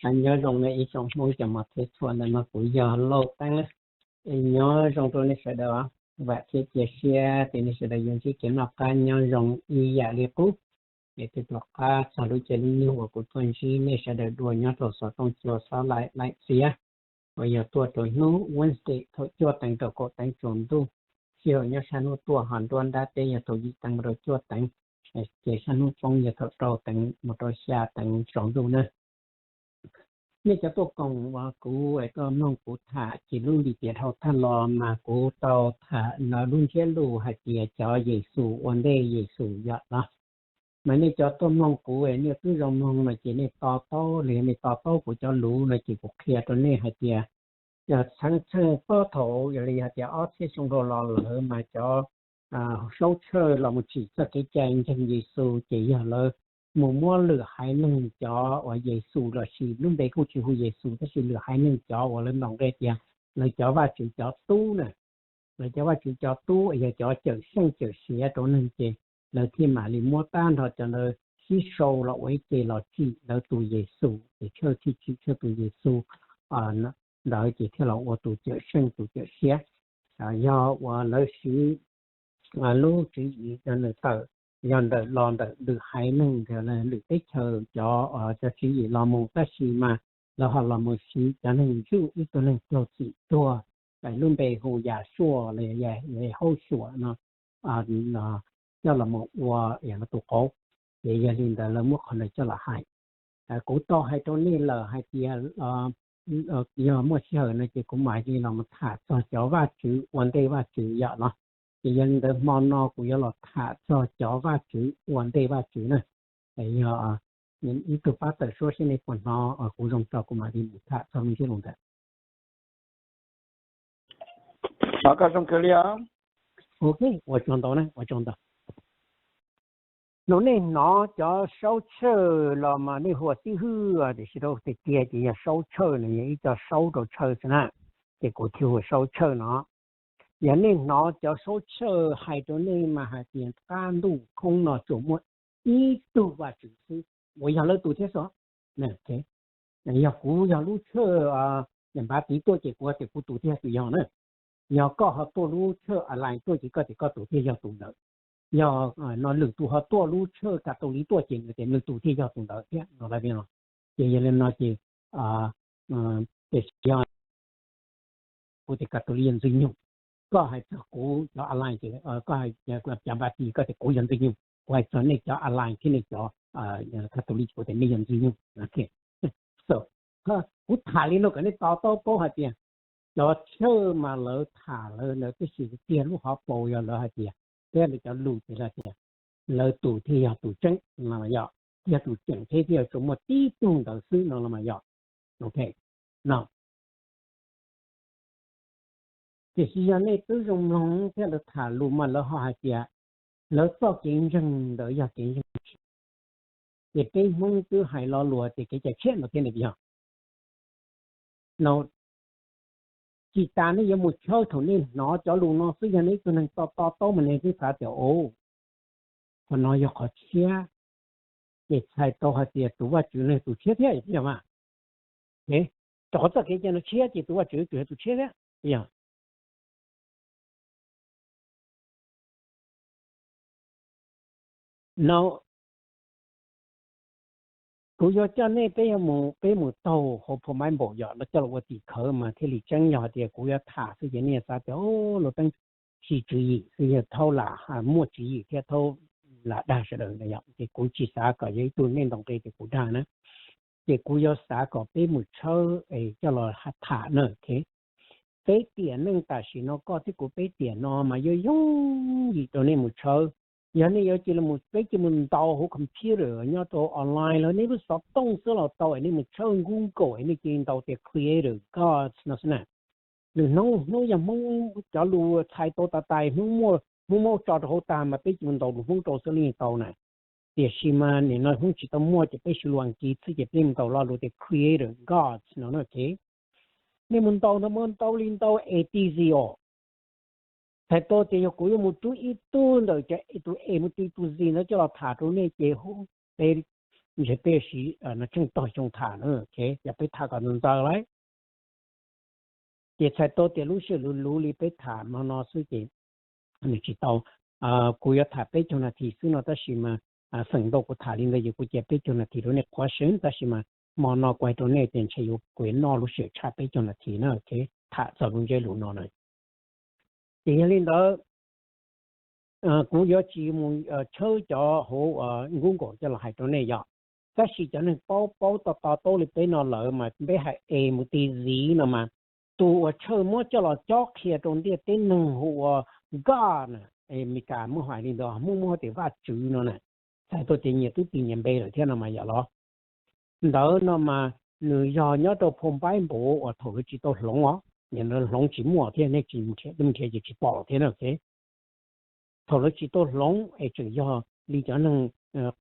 Nyob zoo nej ib tsoom Hmoob cov mos txhua ntawm no, kuv yog Lauj Teeb. Nyob zoo rau nej sawv daws, vam thiab cia siab tias nej sawv daws yuav ntsib kev noj qab nyob zoo ib yam li qub. Es thiab rov qab txog lub caij lub nyoog uas kuv tuaj ntsib nej sawv daws dua nyob rau xov tooj cua xob laim laim txiab, uas yog tuaj rau hnub Wednesday thaum cuaj teev rau kaum teev tsaus ntuj. Sij hawm nyob sab hnub tuaj ho nruab nrab teb yog thaum yim teev mus rau cuaj teev, ces sab hnub poob yog thaum rau teev mus rau xya teev tsaus ntuj na. Nej cov tuaj koom uas kuv es tuaj mloog kuv tham ces lub lim tiam dhau thaj los mas kuv tau tham no lub ntsiab lus hais tias cov Yexus ua ntej Yexus yom los. Mas nej cov tuaj mloog kuv es nej twb zoo mloog no ces nej to taub li, nej to taub kuv cov lus no ces kuv qhia rau nej hais tias yog txheej txheej pob thaum yog li hais tias ob txhiab xyoo dhau los lawm mas cov saub tshawj los mus tsim txoj kev cai ntseeg Yexus ces yog lawv mus muab lwm haiv neeg cov uas Yexus los sis lub npe kuj tsis hu Yexus tab sis lwm haiv neeg cov uas lawv ntaus nqe tias lawv cov Vajtswv cov tub na, lawv cov Vajtswv cov tub yog cov cawm seej cawm siav rau neeg ces lawv thiaj mam li muab tag nrho cov ntawd sib sau los ua ib ce los tsim lawv tus Yexus ces tshawj tshwj tshwj tshawj tus Yexus ntawd ces thiaj los ua tus cawm seej tus cawm siab. Yog uas lawv siv lub tswv yim yog nws tawm yog ntawm los ntawm lwm haiv neeg lwm teb chaws cov cov tswv yim los mus tab sis mas lawv ho los mus siv cov neeg Jew ib tug neeg raug txim tuag, lub npe hu Yahshua los Yehaushuas no coj los mus ua tus qauv. Ces yog li ntawd lawv muab qhov ntawd coj los hais. Kuv tau hais rau nej lawm hais tias yog muaj sij hawm no ces kuv mam li los mus tham txog cov Vajtswv ua ntej Vajtswv yom los. Ces yog li ntawd hmo no kuv yuav los tham txog cov Vajtswv ua ntej Vajtswv na. Yog ib tug pab tawm suab seb nej puas hnov kuv zoo tso kuv mam li mus tham txog lub ntsiab lus ntawd. Ua tsaug ntau na, ua tsaug ntau. Nov nej hnov cov saub tshawj los mas nej hu ua xib hwb tiam sis rau tiag tiag ces yog saub tshawj no yog ib co saub rau tshawj xwb na, ces kuv thiaj hu ua saub tshawj no. Yog nej hnov cov saub tshawj hais rau nej mas hais tias qab ntuj khoob no tsuas muaj ib tug Vajtswv xwb uas yog lawv tus thiab xwb. Yog kuv yog lub tshawj npav tiv tuaj ces kuv tias kuv tus thiaj tus yog na. Yog koj ho tuaj lub tshawj a lais tuaj ces koj tias koj tus thiaj yog tus ntawd. Yog no lwm tus ho tuaj lub tshawj Catholic tuaj ces nws tias nws tus thiaj yog tus ntawd thiab no. Ces yog li no ces tiam sis yog kuv tias Catholic yog Ntxwg Nyoog, koj hais txog kuv cov a lais ces koj cov npav tiv koj tias kuv yog Ntxwg Nyoog, kuv hais txog nej cov a lais thiab nej cov Catholic kuv tias nej yog Ntxwg Nyoog. Kuv tham li no kom nej to taub paub hais tias cov tshawj mas lawv tham lawv ntawd tab sis tiag lub hauv paus yog lawv hais tias thiab lawv cov lus ces lawv tias lawv tus thiaj yog tus tseeb no yog, thiaj tus tseem thiab thiaj tsuas muaj tib tug ntawd xwb no los mas yog. Ok, no tiam sis yog nej twb zoo mloog thiab lawv tham lus mas lawv ho hais tias lawv txoj kev ntseeg ntawd yog kev ntseeg tshiab, ces peb Hmoob twb hais lo lus tias kev cai tshiab no thiab ne yog. No tsis tas nej yuav mus tshawb thaum nej hnov cov lus no xwb, yog nej ib tug neeg to to taub mas nej twb xav tias o, qhov no yog qhov tshiab, ces txhais tau hais tias tus Vajtswv no yog tus tshiab thiab yog mas. Rau qhov txoj kev cai no tshiab ces tus Vajtswv tsuas yog tus tshiab thiab yog. No kuv yuav coj nej peb yuav mus, peb mus taug hauv phau Maiv Npaum yom, los coj los ua tim khawv mas thiaj li tseeb. Yog hais tias kuv yuav tham xwb ces nej yuav xav tias o, Lauj Teeb siv tswv yim xwb, yog thaub lam muaj tswv yim thiab thaub lam dag sawv daws na yom. Ces kuv tsis xav kom yog ib tug nej ntaus nqe tias kuv dag na, ces kuv yuav xav kom peb mus tshawb es coj los tham na. Peb tiam neej tam sim no koj thiab kuv peb tiam no mas yuav yooj yim rau nej mus tshawb. Yog nej yuav cia li mus, peb cia mus ntaus hauv computer nyob rau online los nej lub xov tooj xwb los tau es nej mus tshawb Google es nej cia li ntaus tias Creator Gods no xwb na. Lwm hnub, hnub yog Hmoob cov lus txhais tau tas tais, Hmoob muab, Hmoob muab tso rau hauv tag mas peb cia mus ntaus lus Hmoob rau xwb li tau na. Tiam sis mas nim no Hmoob tsis tau muaj ces peb siv lus Askiv xwb ces peb mus ntaus lo lus tias Creator Gods no na. Nej mus ntaus no mus ntaus li ntaus A T Z os. Txhais tau tias yog kuv yuav mus rub ib tug ntawm cov tus A mus rau tus Z ntawd coj los tham rau nej ces peb ntshe peb yuav siv no tsheej tog xyoo tham na, yog peb tham kom ntxaws ntxaws lawm. Ces txhais tau tias lub sij hawm luv luv li peb tham hmo no xwb ces nws tsis tau. Kuv yuav tham peb caug nas this xwb no tab sis mas feem ntau kuv tham li ntawd ces kuv cia peb caug nas this rau nej qhuav xwb, tab sis mas hmo no kuv hais rau nej tias ntshe yuav kuv noj lub sij hawm tshaj peb caug nas this na, tham txog lub ntsiab lus no na. Ces yog li ntawd, kuv yuav tsis mus tshawb cov hauv Google coj los hais rau nej yom. Tab sis cov neeg paub paub to to taub li peb no lawm mas peb hais A mus ti Z no mas, tus uas Church muab coj los cob qhia rau ntiaj teb neeg hu ua God na, Amelikas muab hais li ntawd, Hmoob muab hais tias Vajtswv no na, txhais tau tias nyias twb tis nyias npe lawm thiab no mas yom los. Ntawd no mas nws yog nyob rau phau Npaib Npaum uas thaum lawv tsis tau hloov os, hloov tsis muaj thiab, nej tsis mus nrhiav ces tsis pom thiab na. Thaum lawv tsis tau hloov es tseem yog li cov neeg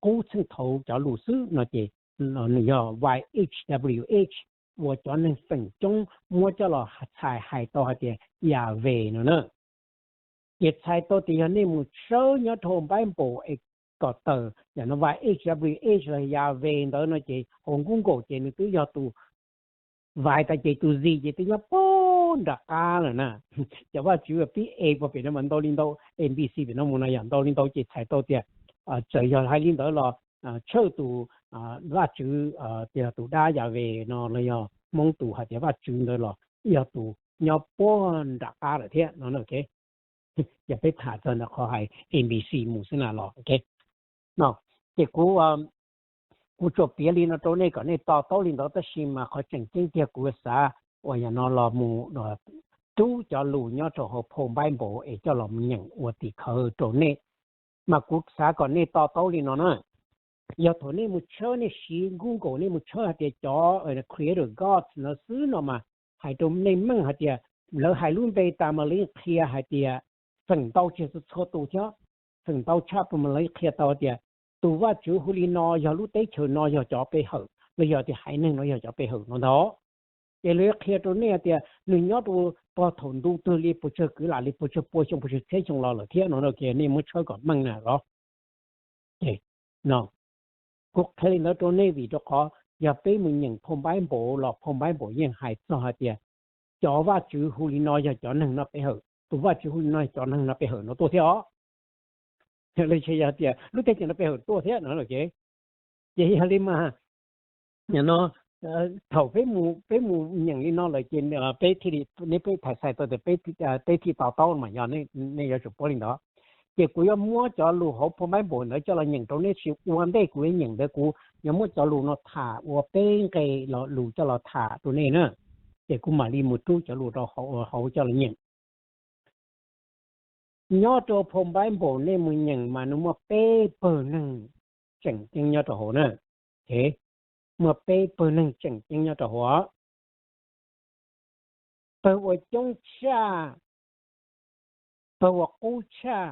qub txheej thaud cov lus xwb no ces nws yog Y H W H uas cov neeg feem coob muab coj los txhais hais tau hais tias Yahweh no na. Ces txhais tau tias yog nej mus tshawb nyob rau Npaib Npaum es kom tawm yam no Y H W H los Yahweh ntawd no ces hauv Google ces nws twb yog tus Y tas ces tus Z ces twb nyob puag nram qab lawm na. Cov Vajtswv pib A puag pem no mas ntau li ntau, A B C pem no mus no yog ntau li ntau ces txhais tau tias txawm yog hais li ntawd los Church tus Vajtswv, yog tus dab Yahweh no los yog Hmoob tus hais tias Vajtswv ntawd los yog tus nyob puag nram qab lawm thiab no. Ces peb tham txog ntawm qhov hais A B C mus xwb na los. Ces kuv, kuv tsuas piav li no rau nej kom nej to taub li ntawd tab sis mas qhov tseem ceeb tiag kuv xav uas yam no los mus rub cov lus nyob rau hauv phau Npaib Npaum es coj los nyeem ua tim khawv rau nej. Mas kuv xav kom nej to taub li no na. Yog thaum nej mus tshawb, nej siv Google, nej mus tshawb hais tias cov Creator Gods no xwb no mas hais rau nej meej hais tias lawv hais lub npe tas mas lawv yeej qhia hais tias feem ntau tsis txhua tus thiab, feem ntau tshaj plaws mas lawv qhia tau tias tus Vajtswv hu li no yog lub teb chaws no yog cov pe hawm los yog tias haiv neeg no yog cov pe hawm no ntag. Ces lawv qhia rau nej tias nws nyob rau puag thaum ntu twg li puas tsawg kwv lam li puas tsawg pua xyoo puas tsawg txhiab xyoo los lawm thiab no, nej muab tshawb kom meej na los. Kuv qhia li ntawd rau nej vim rau qhov yog peb mus nyeem phau Npaib Npaum los phau Npaib Npaum yeej hais txog hais tias cov Vajtswv hu li no yog cov neeg no pe hawm, tus Vajtswv hu li no yog cov neeg no pe hawm no tuaj thiab os. Yog li ces yog tias lub teb chaws no pe hawm tuaj thiab no. Ces yog li mas no thaum peb mus nyeem li no lawm ces peb thiaj li, nej peb tham xais tau tias peb thiaj to taub mas yog nej yuav tsum paub li ntawd. Ces kuv yuav muab cov lus hauv phau Npaib Npaum ntawd coj los nyeem rau nej, tab sis ua ntej kuv yuav nyeem ntawd kuv yuav muab cov lus no tham ua peb nqe lus coj los tham rau nej na. Ces kuv mam li mus rub cov lus rau hauv coj los nyeem. Nyob rau phau Npaib Npaum nej mus nyeem mas nws muaj peb pawg neeg tseem ceeb nyob rau hauv na. Muaj peb pawg neeg tseem ceeb nyob rau hauv. Pawg uas coob tshaj, pawg uas qub tshaj,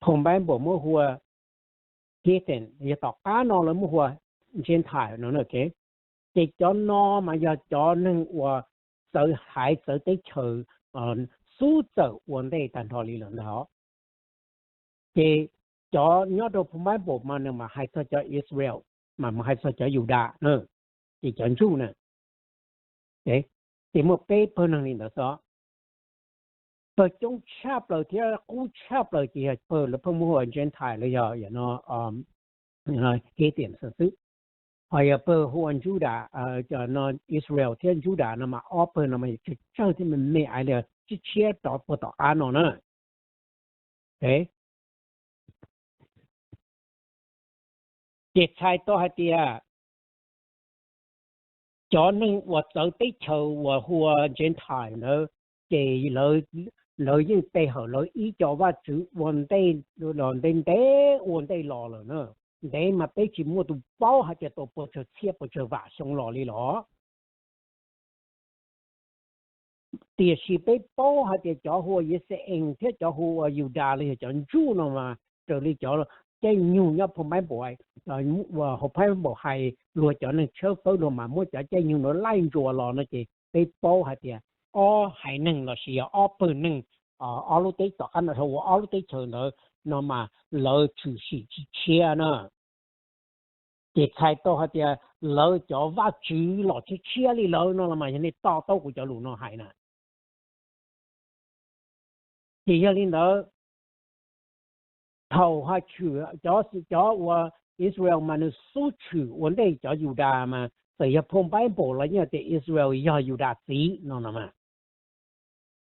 phau Npaib Npaum muab hu ua heathen, yog tom qab no lawv muab hu ua Gentile no. Ces cov no mas yog cov neeg uas txawv haiv txawv teb chaws xub txawm ua ntej tag nrho li lawm ntag. Ces cov nyob rau phau Npaib Npaum mas nws mam hais txog cov Israel, mas mus hais txog cov Yudas na, ces cov Ntsuj na. Ces muaj peb pawg neeg li ntawd xwb. Pawg coob tshaj plaws thiab qub tshaj plaws ces yog pawg lawv pheej muab hu ua Gentile los yog heathen xwb. Ho yog pawg hu ua Judas, Israel thiab Judas no mas ob pawg no mas tsawg tsawg thiab me me aiv li tsib tshiab rov puag tom qab no na. Ces txhais tau hais tias cov neeg uas txawv teb chaws uas hu ua Gentile ntawd, ces lawv yeej pe hawm lawv ib co vaj tswv ua ntej, ntev ntev ua ntej los lawm na. Ntev mas peb tsis muaj tus paub hais tias tau puas tsawg txhiab puas tsawg vam xyoo los li los. Tiam sis peb paub hais tias cov hu ua Yixalayees thiab cov hu ua Yudas los yog cov Ntsuj no mas raws li cov caij nyoog nyob phau Npaib Npaum, hauv Npaib Npaum hais luag cov neeg tshawb fawb luag mas muab cov caij nyoog ntawd laij ntsuas los no ces peb paub hais tias ob haiv neeg los sis yog ob pawg neeg, ob lub teb tom qab no ua ob lub teb chaws ntawd no mas lawv tshwm sim tsis tshiab na. Ces txhais tau hais tias lawv cov vaj tswv los tshiab tshiab li lawv no los mas yog nej to taub kuv cov lus no hais na. Ces yog li ntawd, thaum hais tshwm cov, cov uas Israel mas nws xub tshwm ua ntej cov Yudas mas txawm yog phau Npaiv Npaum los yeej tias Israel yog Yudas txiv no no mas.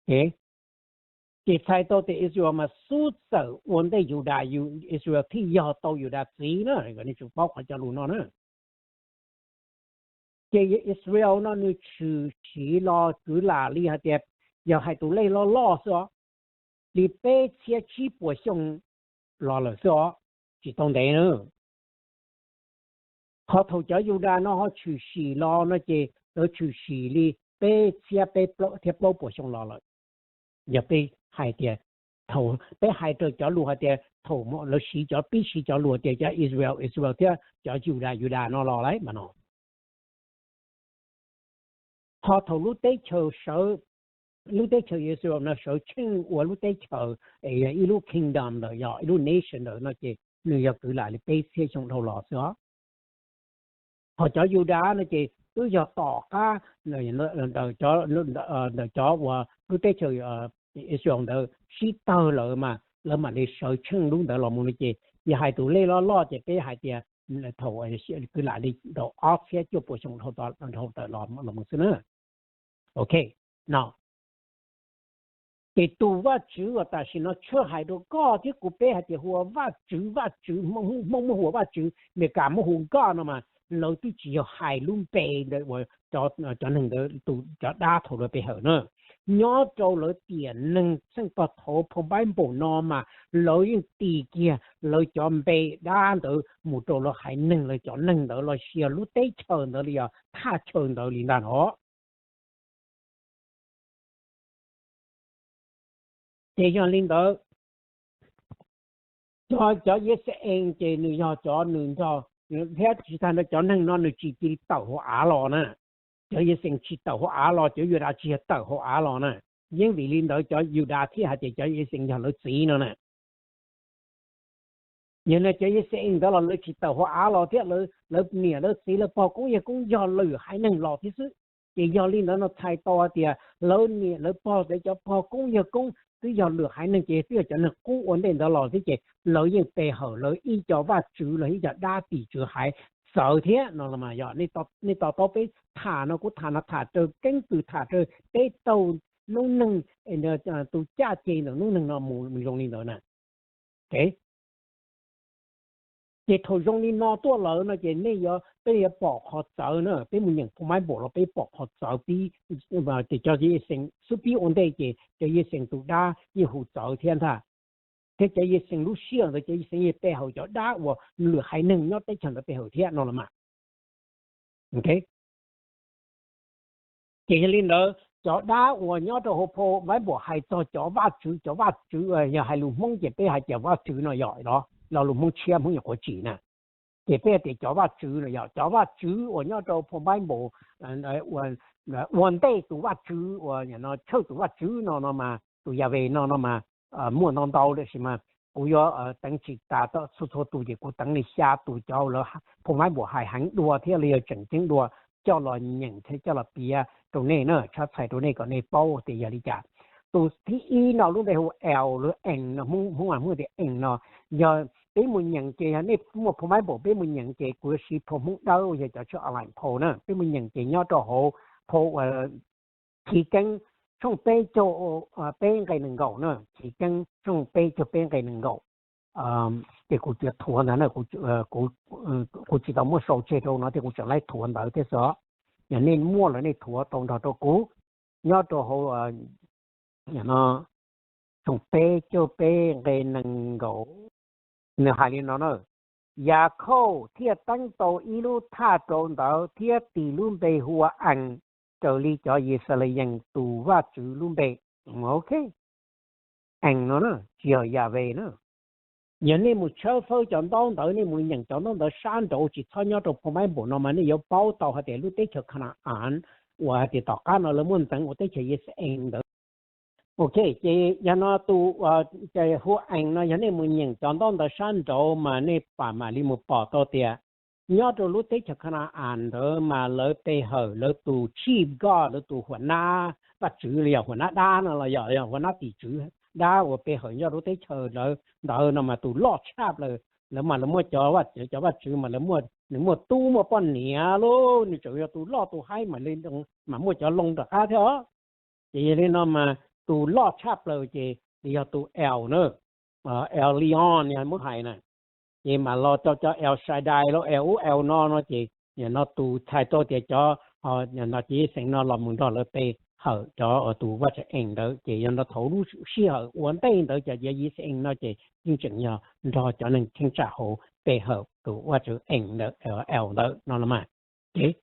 Ces txhais tau tias Israel mas xub txawm ua ntej Yudas, Israel thiaj yog tau Yudas txiv na, nej tsum paub qhov cov lus no na. Ces Israel no nws tshwm sim los kwv lam li hais tias, yog hais tus lej loj loj xwb os, li peb txhiab tsib puas xyoo los lawm xwb os, tsis tau ntev na. Ho thaum cov Yudas no ho tshwm sim los no ces lawv tshwm sim li peb txhiab peb plaub thiab plaub puas xyoo los lawm. Yog peb hais tias, thaum peb hais raws cov lus hais tias thaum lawv siv cov, pib siv cov lus tias cov Israel, Israel thiab cov Yudas, Yudas no los lawm mas no. Ho thaum lub teb chaws sawv, lub teb chaws Israel no sawv tsheej ua lub teb chaws, ib lub kingdom ntawm, yog ib lub nation ntawm no ces nws yog kwv lam li peb txhiab xyoo dhau los xwb os. Ho cov Yudas no ces twb yog tom qab ntawm cov uas lub teb chaws Israel ntawd sib tawg lawm mas lawv mam li sawv tsheej lub ntawd los mus no ces yog hais tus lej loj loj ces peb hais tias thaum kwv lam li rau ob txhiab cuaj puas xyoo dhau tawm los mus xwb na. Ok, no ces tus Vajtswv uas tam sim no tshawb hais rau koj thiab kuv peb hais tias hu ua Vajtswv, Vajtswv, Hmoob muab hu ua Vajtswv, Meskas muab hu God no mas lawv twb tsis yog hais lub npe ntawd uas cov neeg ntawd, cov dab thaum lawv pe hawm na. Nyob rau lawv tiam neeg txheej tog thaud phau Npaiv Npaum no mas lawv yeej tis kiag lawv cov npe dab ntawd mus rau lawv haiv neeg, lawv cov neeg ntawd los sis yog lub teb chaws ntawd los yog thaj chaw ntawd li ntag no. Ces yog li ntawd, cov Yixayees ces nws yog cov nws nrog, thiab tsis tag ntawd cov neeg no nws tsis cia li tawm hauv av los na. Cov Yixayees tsis tawm hauv av los, cov Yudas tsis yog tawm hauv av los na. Yeej vim li ntawd cov Yudas thiaj hais tias cov Yixayees yog lawv txiv no na. Yog no cov Yixayees ntawd los lawv tsis tawm hauv av los thiab, lawv niam lawv txiv lawv pog koob yawg koob yog lwm haiv neeg los thiab xwb. Ces yog li ntawd no txhais tau hais tias lawv niam lawv pog ntawd cov pog koob yawg koob twb yog lwm haiv neeg, ces twb yog cov neeg qub ua ntej ntawd los thiab, ces lawv yeej pe hawm lawv ib co vaj tswv los ib co dab tim tswv haiv txawv thiab no los mas. Yog nej to taub peb tham no kuv tham no tham raws keeb kwm tham raws peb taug noob neeg, tus caj ces ntawm noob neeg no mus zoo li ntawd na. Ces thaum zoo li no tuaj lawm no ces nej yuav, peb yuav pom qhov txawv na, peb mus nyeem phau Npaiv Npaum los peb pom qhov txawv pib. Ces cov Yixayees xub pib ua ntej ces cov Yixayees tus dab yeej hu txawv thiab ntag. Thiab cov Yixayees lub sij hawm ntawd cov Yixayees yeej pe hawm cov dab uas lwm haiv neeg nyob teb chaws ntawd pe hawm thiab no los mas. Ces yog li ntawd cov dab uas nyob rau hauv phau Npaiv Npaum hais txog cov vaj tswv, cov vaj tswv yog hais lus Hmoob ces peb hais tias vaj tswv no yog los, lo lus Hmoob tshiab Hmoob nyuam qhuav tsim na. Ces peb hais tias cov vaj tswv no yog cov vaj tswv uas nyob rau phau Npaiv Npaum ua ntej tus vaj tswv uas tshawj tus vaj tswv no no mas, tus Yas Ves no no mas muaj ntau ntau lawm sis mas kuv yuav teev tsis tas txhua txhua tus ces kuv teev li xya tus cov lawv phau Npaiv Npaum hais heev dua thiab li yog tseem ceeb dua coj los nyeem thiab coj los piav rau nej na, tshab txhais rau nej kom nej paub tias yog li cas. Tus thib ib no lub npe hu L, lub Ees no, Hmoob Hmoob tias Ees no. Yog peb mus nyeem ces yog nej muaj phau Npaiv Npaum peb mus nyeem ces kuv yuav siv phau Hmoob Dawb yog cov tshwj online phau na, peb mus nyeem ces nyob rau hauv phau Chiv Keeb tshooj peb caug peb nqe nees nkaum na, Chiv Keeb tshooj peb caug peb nqe nees nkaum. Ces kuv tsuas thuav ntawd na, kuv tsis tau muaj sau tseg rau no thiab kuv tseem laib thuav ntawd thiab xwb. Yog nej muaj lawm nej thuav tau nrog rau kuv. Nyob rau hauv tshooj peb caug peb nqe nees nkaum, nws hais li no na: Yakhauj thiaj teeb tau ib lub thaj rau ntawd thiab tis lub npe hu ua Ees, raws li cov Yixalayees tus Vajtswv lub npe. Ok, Ees no na, tsis yog Yas Ves na. Yog nej mus tshawb fawb cov ntaub ntawv, nej mus nyeem cov ntaub ntawv sab nraud, tsis txhob nyob rau phau Npaiv Npaum no mas nej yuav paub tau hais tias lub teb chaws Kana-an uas hais tias tom qab no lawv muab ntxeev ua teb chaws Yixalayees ntawd. Ok, ces yog no tus hu Ees no yog nej mus nyeem cov ntaub ntawv sab nraud mas nej pam mam li mus pom tau tias nyob rau lub teb chaws Ka na-as ntawd mas lawv pe hawm lawv tus chief god, lawv tus huam nab vaj tswv los yog huam nab dab no los yog huam nab tim tswv dab uas pe hawm nyob rau lub teb chaws ntawd no mas tus loj tshaj plaws. Lawv mas lawv muaj cov vaj, cov vaj tswv mas lawv muaj, nws muaj tub muaj poj niam lauj, nws tseem yog tus loj tus haib mas, mas muaj cov loo rov qab thiab os. Ces yog li no mas tus loj tshaj plaws ces yog tus El na, El Elyon yog muab hais na. Ces mas los rau cov El Shaddai los El ub El no no ces yog no tus txhais tau tias cov, no ces Yixayees no los mus nrog lawv pe hawm cov tus vaj tswv Ees ntawd. Ces yog no thaum lub sij hawm ua ntej ntawd cov Yixayees no ces yeej tseem yog nrog cov neeg cheeb tsam hauv pe hawm tus vaj tswv Ees ntawd, El ntawd no los mas. Ces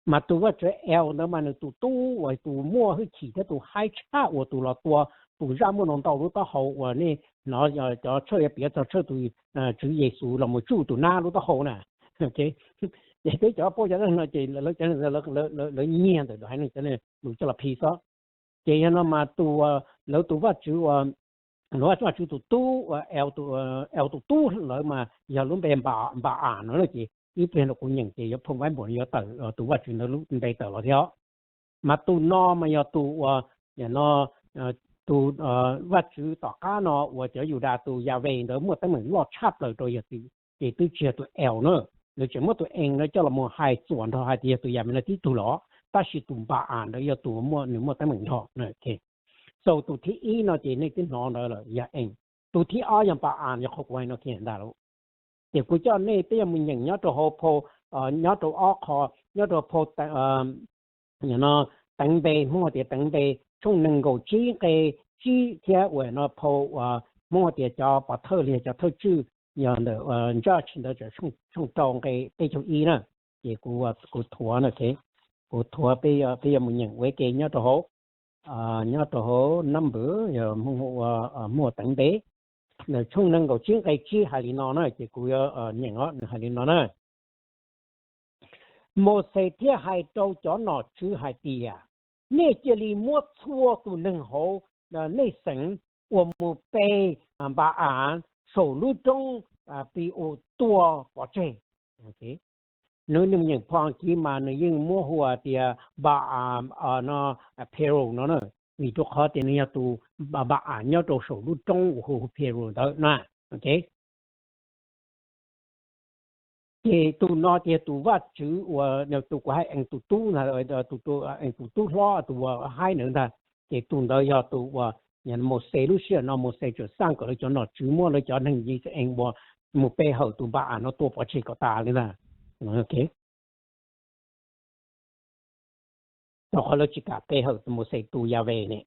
mas tus vaj tswv El ntawd mas nws tus tub uas tus muaj hwj chim thiab tus haib tshaj uas tus los tua tus zaj muaj ntau ntau lub taub hau uas nej hnov cov tshawj yuav piav txog tshawj tus Tswv Yexus los mus tsuj tus nab lub taub hau na. Ces peb cov paub cov no ces lawv nyiag ntawm haiv neeg cov lus coj los phis xwb. Ces yog no mas tus, lawv tus vaj tswv, lawv vaj tswv tus tub, El tus tub lawv mas yog lub npe Npa-am no na. Ces ib pliag no kuv nyeem ces yuav phoo vaib npaum no yuav tawm tus vaj tswv ntawd lub npe tawm los thiab. Mas tus no mas yog tus uas, no, tus vaj tswv tom qab no uas cov Yudas tus Yahweh ntawd muaj teeb meem loj tshaj plaws rau yog, ces twb tsis yog tus El na. Lawv tseem muab tus Ees no coj los mus hais txuas nrho hais tias yog tus Yahweh no tib tug los, tab sis tus Npa-am ntawd yog tus muaj, nws muaj teeb meem nrho. Xaus tus thib ib no ces nej twb hnov ntawd lawm yog Ees. Tus thib ob yog Npa-am, yog qhov kuv hais no kiag ntag lauj. Ces kuv coj nej peb yuav mus nyeem nyob rau hauv phau, nyob rau ob qho, nyob rau phau no Teev Npe, Hmoob hais tias Teev Npe tshooj nees nkaum tsib nqe tsib thiab uas no phau Hmoob hais tias cov pov thawj li cov thawj tswj, yog ntawm Judges ntawd tshooj rau nqe peb caug ib na. Ces kuv thuav, kuv thuav peb yuav mus nyeem ua ke nyob rau hauv, nyob rau hauv Numbers, yog Hmoob ua Teev Npe, nws tshooj nees nkaum tsib nqe tsib hais li no na. Ces kuv yuav nyeem os, nws hais li no na. Mauxes thiaj hais rau cov nom tswv hais tias, nej cia li muab txhua tus neeg hauv nej xeev uas mus pe Npa-am saum lub roob Pi-us tua pov tseg. Nws, nws nyeem phau Askiv mas nws yeej muab hu tias Npa-am no, Peor no na, vim rau qhov tias nws yog tus Npa-am nyob rau saum lub roob uas hu Peor ntawd na. Ces tus no ces tus vaj tswv uas tus kuv hais Ees tus tub, Ees tus tub hlob, tus uas haib ntawd ntag. Ces tus ntawd yog tus uas Mauxes lub sij hawm no Mauxes tseem xaj kom lawv cov nom tswv muab lawv cov neeg Yixayees uas mus pe hawm tus Npa-am no tua pov tseg kom tas li ntag. Rau qhov lawv tsis kam pe hawm tus Mauxes tus Yahweh ne.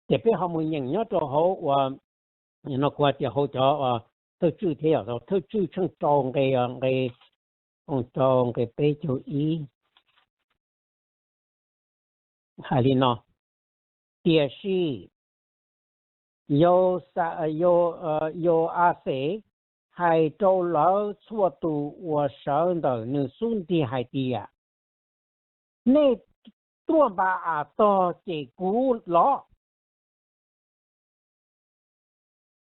Ces peb ho mus nyeem nyob rau hauv uas no kuv hais tias hauv cov thawj tswj thiab, yog thawj tswj tshooj rau nqe, nqe, tshooj rau nqe peb caug ib hais li no: Tiam sis Yau-, Yau-, Yau-as-xes hais rau lawv txhua tus uas sawv ntawm nws xub ntiag hais tias, nej tuaj Npa-am tog ces kuv los.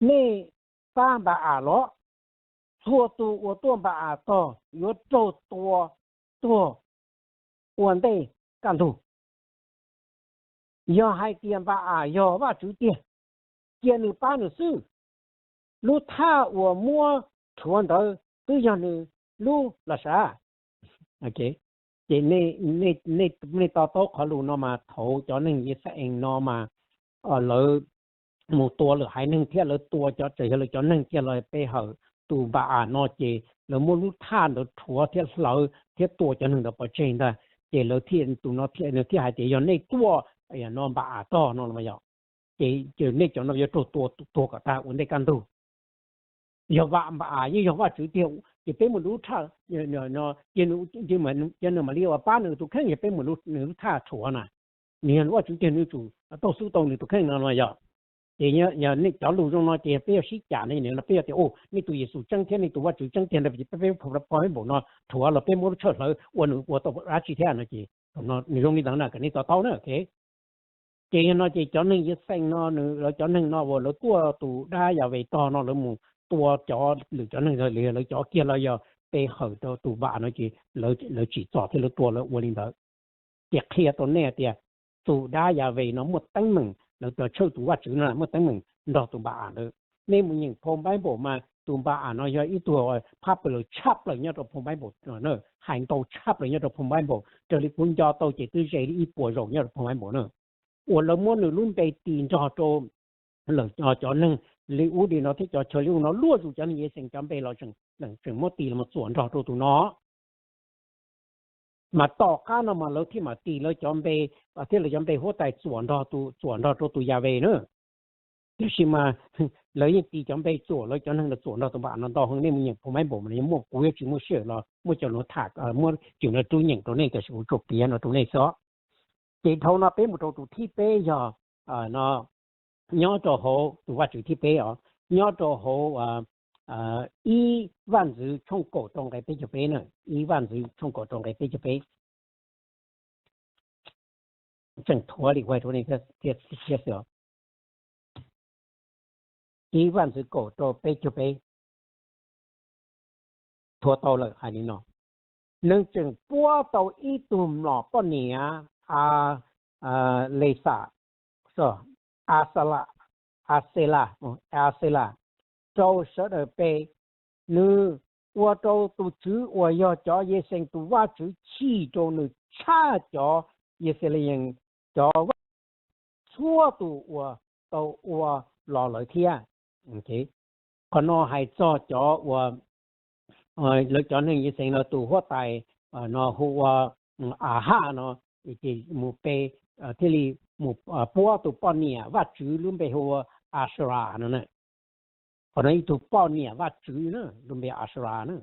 Nej pab Npa-am los. Txhua tus uas tuaj Npa-am tog yuav raug tua tuag ua ntej kaj ntug. Yog hais tias Npa-am yog Vajtswv tiag, cia nws pab nws xwb. Lub thaj uas muab rhuav ntawd twb yog nws lub los sav. Ces nej to taub qhov lus no mas thaum cov neeg Yixayees no mas lawv mus tua lwm haiv neeg thiab lawv tua cov, tseem yog lawv cov neeg kiag los pe hawm tus Npa-am no ces lawv muab lub thaj ntawd rhuav thiab hlawv thiab tua cov neeg ntawd pov tseg ntag. Ces lawv thiaj, tus no thiaj, nws thiaj hais tias yog nej tuaj no Npa-am tog no los yog, ces nej cov no yuav raug tua tuag kom tag ua ntej kaj ntug. Yog Npa-am yeej yog Vajtswv tiag ces peb mus lub thaj, cia nws mam li ua pab nws tus kheej, yog peb mus nws lub thaj rhuav na, nws yog Vajtswv tiag nws tsum tau xub tau nws tus kheej no los yog. Ces yog nej cov lus zoo no ces peb yuav sib cam ne, peb yuav tias, u, nej tus Yexus tseeb thiab nej tus Vajtswv tseeb tiag ntag, peb pho peb npaum no rhuav los peb muab lub tshawj hlawv ua nws ua tau dab tsi thiab no ces nws zoo li ntawd na, kom nej to taub na. Ces yog no ces cov neeg Yixayees no, lawv cov neeg no uas lawv tuaj tus dab Yahweh tog no lawv mus tua cov lwm cov neeg, lawv cov kiag los yog pe hawm rau tus npam no ces lawv tsim txom thiab lawv tua lawv ua li ntawd. Ces qhia rau nej tias tus dab Yaves no muaj teeb meem, lawv tshawj tus Vajtswv no muaj teeb meem nrog tus npam am ntawd. Nej mus nyeem phau Bible mas tus npam am no yog ib tug phab pawg lawg tshaj plaws nyob rau phau Bible, hais ntau tshaj plaws nyob rau phau Bible, raws li kuv nco tau ces twb ze li ib puas zaus nyob rau phau Bible na, uas lawv muab nws lub npe tis nrog rau lawm cov neeg li ub li no thiab cov chaw li ub no luaj zus cov neeg Yixees cov npe los tseem muab tis los txuam nrog rau tus no. Mas tom qab no mas lawv thiaj mam tis lawv cov npe thiab lawv cov npe huab tais txuam nrog, txuam nrog rau tus Yaves na. Tiam sis mas lawv yeej tis cov npe txuam lawv cov neeg los txuam nrog tus npam no ntau heev. Nej mus nyeem phau Bible mas yog muaj, kuv yuav tsis muaj sij hawm los muab cov no tham, muab cov no rub nyeem rau nej, tiam sis kuv tsuas piav no rau nej xwb. Ces dhau no peb mus rau tus thib peb yog no, nyob rau hauv tus Vajtswv thib peb os, nyob rau hauv ib Vaj Ntxwv tshooj kaum rau nqe peb caug peb na, ib Vaj Ntxwv tshooj kaum rau nqe peb caug peb. Tseem thuav li ua rau nej thiab xwb os. Ib Vaj Ntxwv kaum rau peb caug peb. Thuav tau lawm hais li no: Nws tseem puab tau ib tug mlom poj niam a, Lexas, Axelas, Axelas, Axelas rau sawv daws pe. Nws ua rau tus Tswv uas yog cov Yixees tus Vajtswv chim rau nws tshaj cov Yixalayees cov vaj txhua tus uas tau ua los lawm thiab. Qhov no hais txog cov uas lawv cov neeg Yixees no tus huab tais no hu ua Ahaj no, ces mus pe, thiaj li mus puab tus poj niam vaj tswv lub npe hu ua Axelas no na. Qhov no ib tug poj niam vaj tswv na, lub npe Axelas na.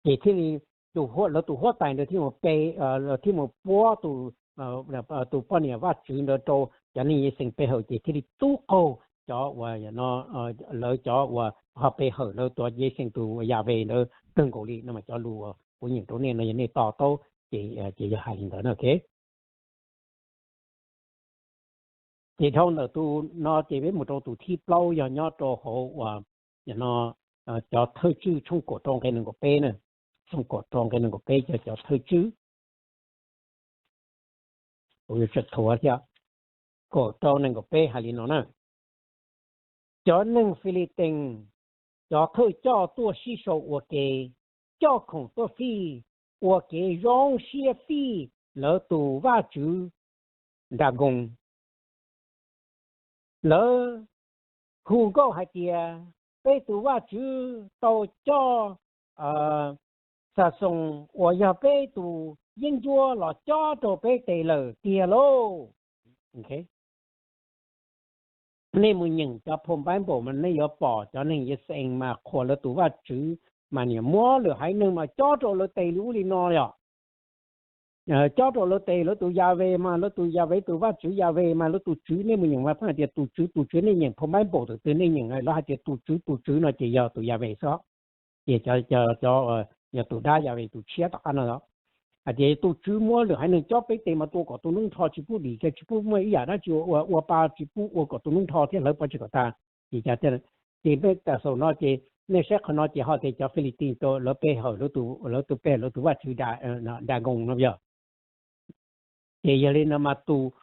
Ces thiaj li lawv tus huab tais ntawd thiaj mus pe, thiaj mus puab tus poj niam vaj tswv ntawd rau cov neeg Yixees pe hawm, ces thiaj li tub qaug cov uas lawv cov uas ho pe hawm lawv tus Yixees tus Yaves ntawd kawg nkaus li no. Mas cov lus kuv nyeem rau nej no yog nej to taub ces, ces yog hais li ntawd na. Ces dhau ntawm tus no ces peb mus rau tus thib plaub yog nyob rau hauv uas no cov thawj tswj tshooj kaum rau nqe nees nkaum peb na, tshooj kaum rau nqe nees nkaum peb cov, cov thawj tswj. Kuv yuav tsum thuav thiab. Kaum rau nees nkaum peb hais li no na: Cov neeg Filitees cov thawj coj tuaj sib sau ua ke, coj khoom tuaj fij, ua kev zoo siab fij lawv tus vaj tswv Dagoos. Lawv hu nkauj hais tias, Peb tus vaj tswv tau coj Xaxoos uas yog peb tus yeeb ncuab los cob rau peb tes lawm tiag lauj. Nej mus nyeem cov phau Bible mas nej yuav pom cov neeg Yixees mas qhuas lawv tus vaj tswv mas niam muab lwm haiv neeg mas cob rau lawv tes li ub li no yom. Cob rau lawv tes, lawv tus Yaves mas lawv tus Yaves tus vaj tswv Yaves mas lawv tus tswv, nej mus nyeem mas pheej hais tias tus tswv, tus tswv, nej nyeem phau Bible tus twg nej nyeem lawv hais tias tus tswv, tus tswv no ces yog tus Yaves xwb. Ces cov, cov, yog tus dab Yaves tus tshiab tom qab no hais tias tus tswv muab lwm haiv neeg cob peb tes mas tua kom tus hnub nrho tsis pub dim kiag, tsis pub muaj ib yam dab tsi ua, ua pa tsis pub ua kom tus hnub nrho thiab hlawv pov tseg kom tag. Ces, ces peb tam xaus no ces nej saib qhov no ces ho tias cov Filitees lawv pe hawm, lawv tus pe hawm lawv tus vaj tswv Dagoos no yog. Ces yog li no mas tus,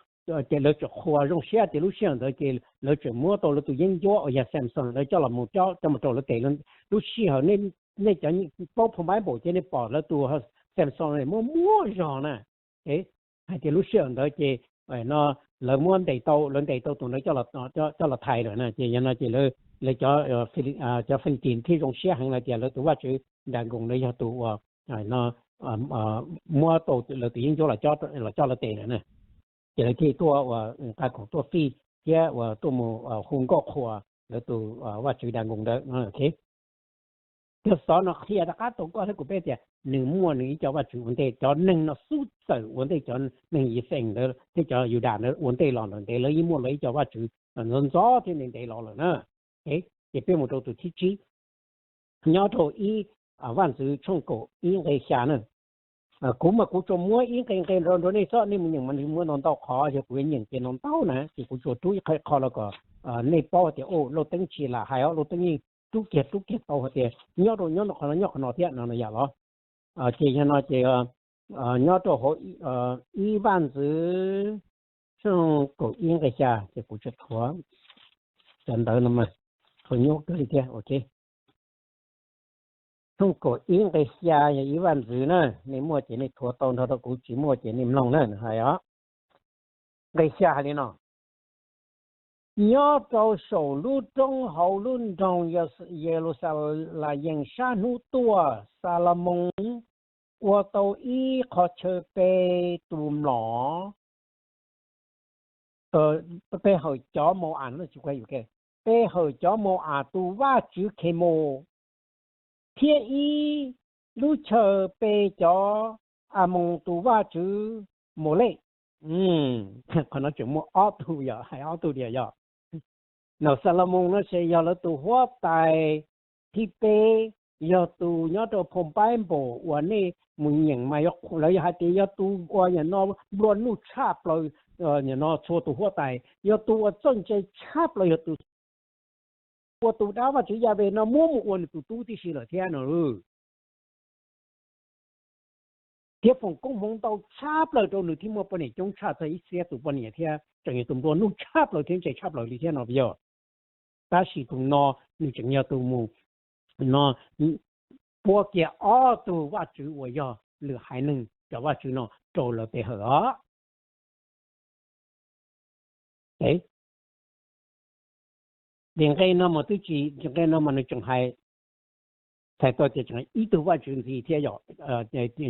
ces lawv tseem qhuas zoo siab tias lub sij hawm ntawd ces lawv tseem muab tau lawv tus yeeb ncuab uas yog Xaxoos ntawd coj los mus cob, coj mus rau lawv tes. Lub sij hawm nej cov paub phau Bible ces nej pom lawv tus Xaxoos muaj muaj zog na. Hais tias lub sij hawm ntawd ces no lawv muab ntes tau, lawv ntes tau tus ntawd coj los thais lawm na. Ces yog no ces lawv, cov Filitees thiaj zoo siab heev lawm tias lawv tus vaj tswv Dagoos ntawd yog tus uas muab tau lawv tus yeeb ncuab los coj lawv tes lawm na. Ces lawv thiaj tuaj ua nqa khoom tuaj fij thiab uas tuaj mus hu nkauj qhuas lawv tus vaj tswv Dagoos ntawd. Thiab xov no qhia rov qab tau koj thiab kuv peb tias nws muaj nws ib co vaj tswv ua ntej, cov neeg no xub txawm ua ntej cov neeg Yixees ntawd thiab cov Yudas ntawd ua ntej los lawm ntev, lawv yeej muaj lawv ib co vaj tswv ntxov ntxov thiab ntev ntev los lawm na. Ces peb mus rau tus thib tsib, nyob rau ib Vaj ntxwv tshooj kaum ib nqe xya na. Kuv mas kuv tsuas muab ib nqe nqe rau nrog nej xwb, nej mus nyeem mas nws muaj ntau ntau qhov, yog kuv yuav nyeem ces ntau ntau na, ces kuv tsuas rub ib qho los kom nej paub tias, o, Lauj Teeb tsis lam hais os, Lauj Teeb yeej rub kiag rub kiag tau hais tias nyob rau nyob qhov no nyob qhov no thiab no yom los. Ces yog no ces nyob rau hauv Ib Vaj Ntxwv tshooj kaum ib nqe xya ces kuv tsis thuav cov ntawv no mas thuav nyuaj kawg li thiab. Tshooj kaum ib nqe xya yog Ib Vaj Ntxwv na, nej muaj ces nej thuav tau nrog rau kuv, tsis muaj ces nej mloog na hais os. Nqe xya hais li no: Nyob rau saum lub roob hauv lub nroog Yeluxalees sab hnub tuaj, Xalumoos ua tau ib qho chaw pe tus mlom, pe hawm cov Mau-am, pe hawm cov Mau-am tus vaj tswv Khemus, thiab ib lub chaw pe cov Amoos tus vaj tswv Maulej. Qhov no tseem muaj ob tug yom, hais ob tug diam yom. Nws Xalumoos no ces yog lawv tus huab tais thib peb, yog tus nyob rau phau npaib npaum uas nej mus nyeem mas lawv yog hais tias yog tus uas nim no nplua nuj tshaj plaws, nim no txhua tus huab tais, yog tus uas txawj ntse tshaj plaws, yog tus ua tus dab Vajtswv Yahweh no muab mus ua nws tus tub tib si lawm thiab no. Thiab foom koob hmoov ntau tshaj plaws rau nws thiab muaj poj niam coob tshaj txog ib txhiab tus poj niam thiab tseem yog tus nplua nuj tshaj plaws thiab ntse tshaj plaws li thiab no yog. Tab sis tus no nws tseem yog tus mus no puab kiag ob tug vaj tswv uas yog lwm haiv neeg cov vaj tswv no rau lawv pe hawm os. Ces nqe no mas twb tsis, nqe no mas nws tseem hais, txhais tau tias tseem ib tug vaj tswv ntxiv thiab yom,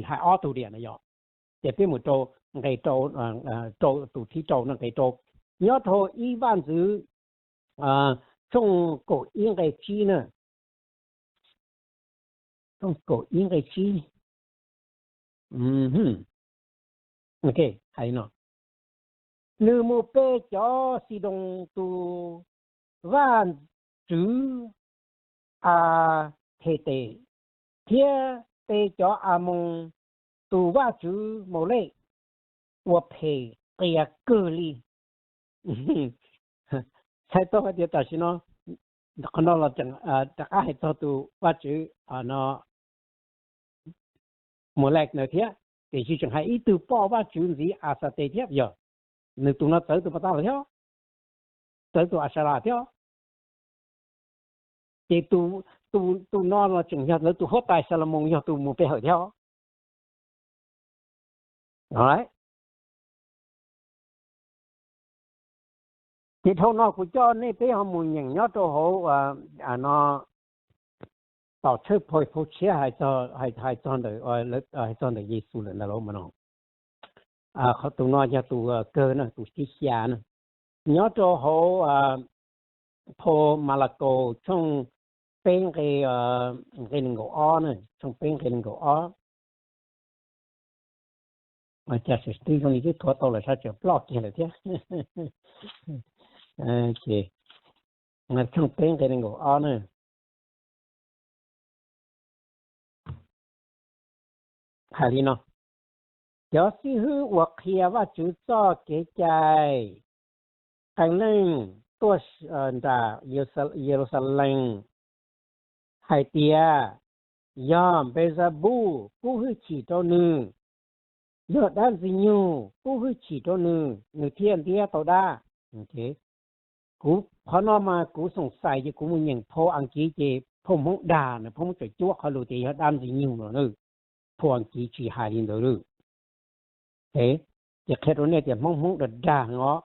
hais ob tug diam no yom. Ces peb mus rau nqe rau, rau tus thib rau no, nqe rau, nyob rau Ib Vaj Ntxwv tshooj kaum ib nqe tsib na, tshooj kaum ib nqe tsib. Hais li no: Nws mus pe cov Xidoos tus vaj tswv Athetes thiab pe cov Amoos tus vaj tswv Maulej ua phem qias kawg li. Txhais tau hais tias tam sim no, qhov no los rov qab hais txog tus vaj tswv no Maulej no thiab, tiam sis tseem hais ib tug poj vaj tswv ntxiv Axates thiab yog, nws tus no txawv tus pas tas lawm thiab, txawv tus Asalas thiab. Ces tus no los tseem yog lawv tus huab tais Xalumoos yog tus mus pe hawm thiab. Ces dhau no kuv coj nej peb ho mus nyeem nyob rau hauv no, tom tshawj phau tshiab hais txog ntawm, hais txog ntawm Yexus lawm ntawd los mas no, qhov tus no yog tus kawg na, tus thib xya na, nyob rau hauv phau Malakaus tshooj peb nqe, nqe nees nkaum ob na, tshooj peb nqe nees nkaum ob. Cas twb zoo li twb thuav tau lawm sab tseem ploj kiag lawm thiab. Tshooj peb nqe nees nkaum ob na, hais li no: Cov xib hwb uas qhia Vajtswv txoj kev cai qee leej tuaj nram Yeluxalees hais tias, yog Npexabus pub hwj chim rau nws, yog dab ntxwg nyoog pub hwj chim rau nws, nws thiaj ntiab tau dab. Kuv qhov no mas kuv xoom xais ces kuv mus nyeem phau Askiv ces phau Hmoob dag na, phau Hmoob tseem cuab qhov lus tias yog dab ntxwg nyoog no na, phau Askiv tsis hais li ntawd li. Ces qhia rau nej tias Hmoob Hmoob dag dag os,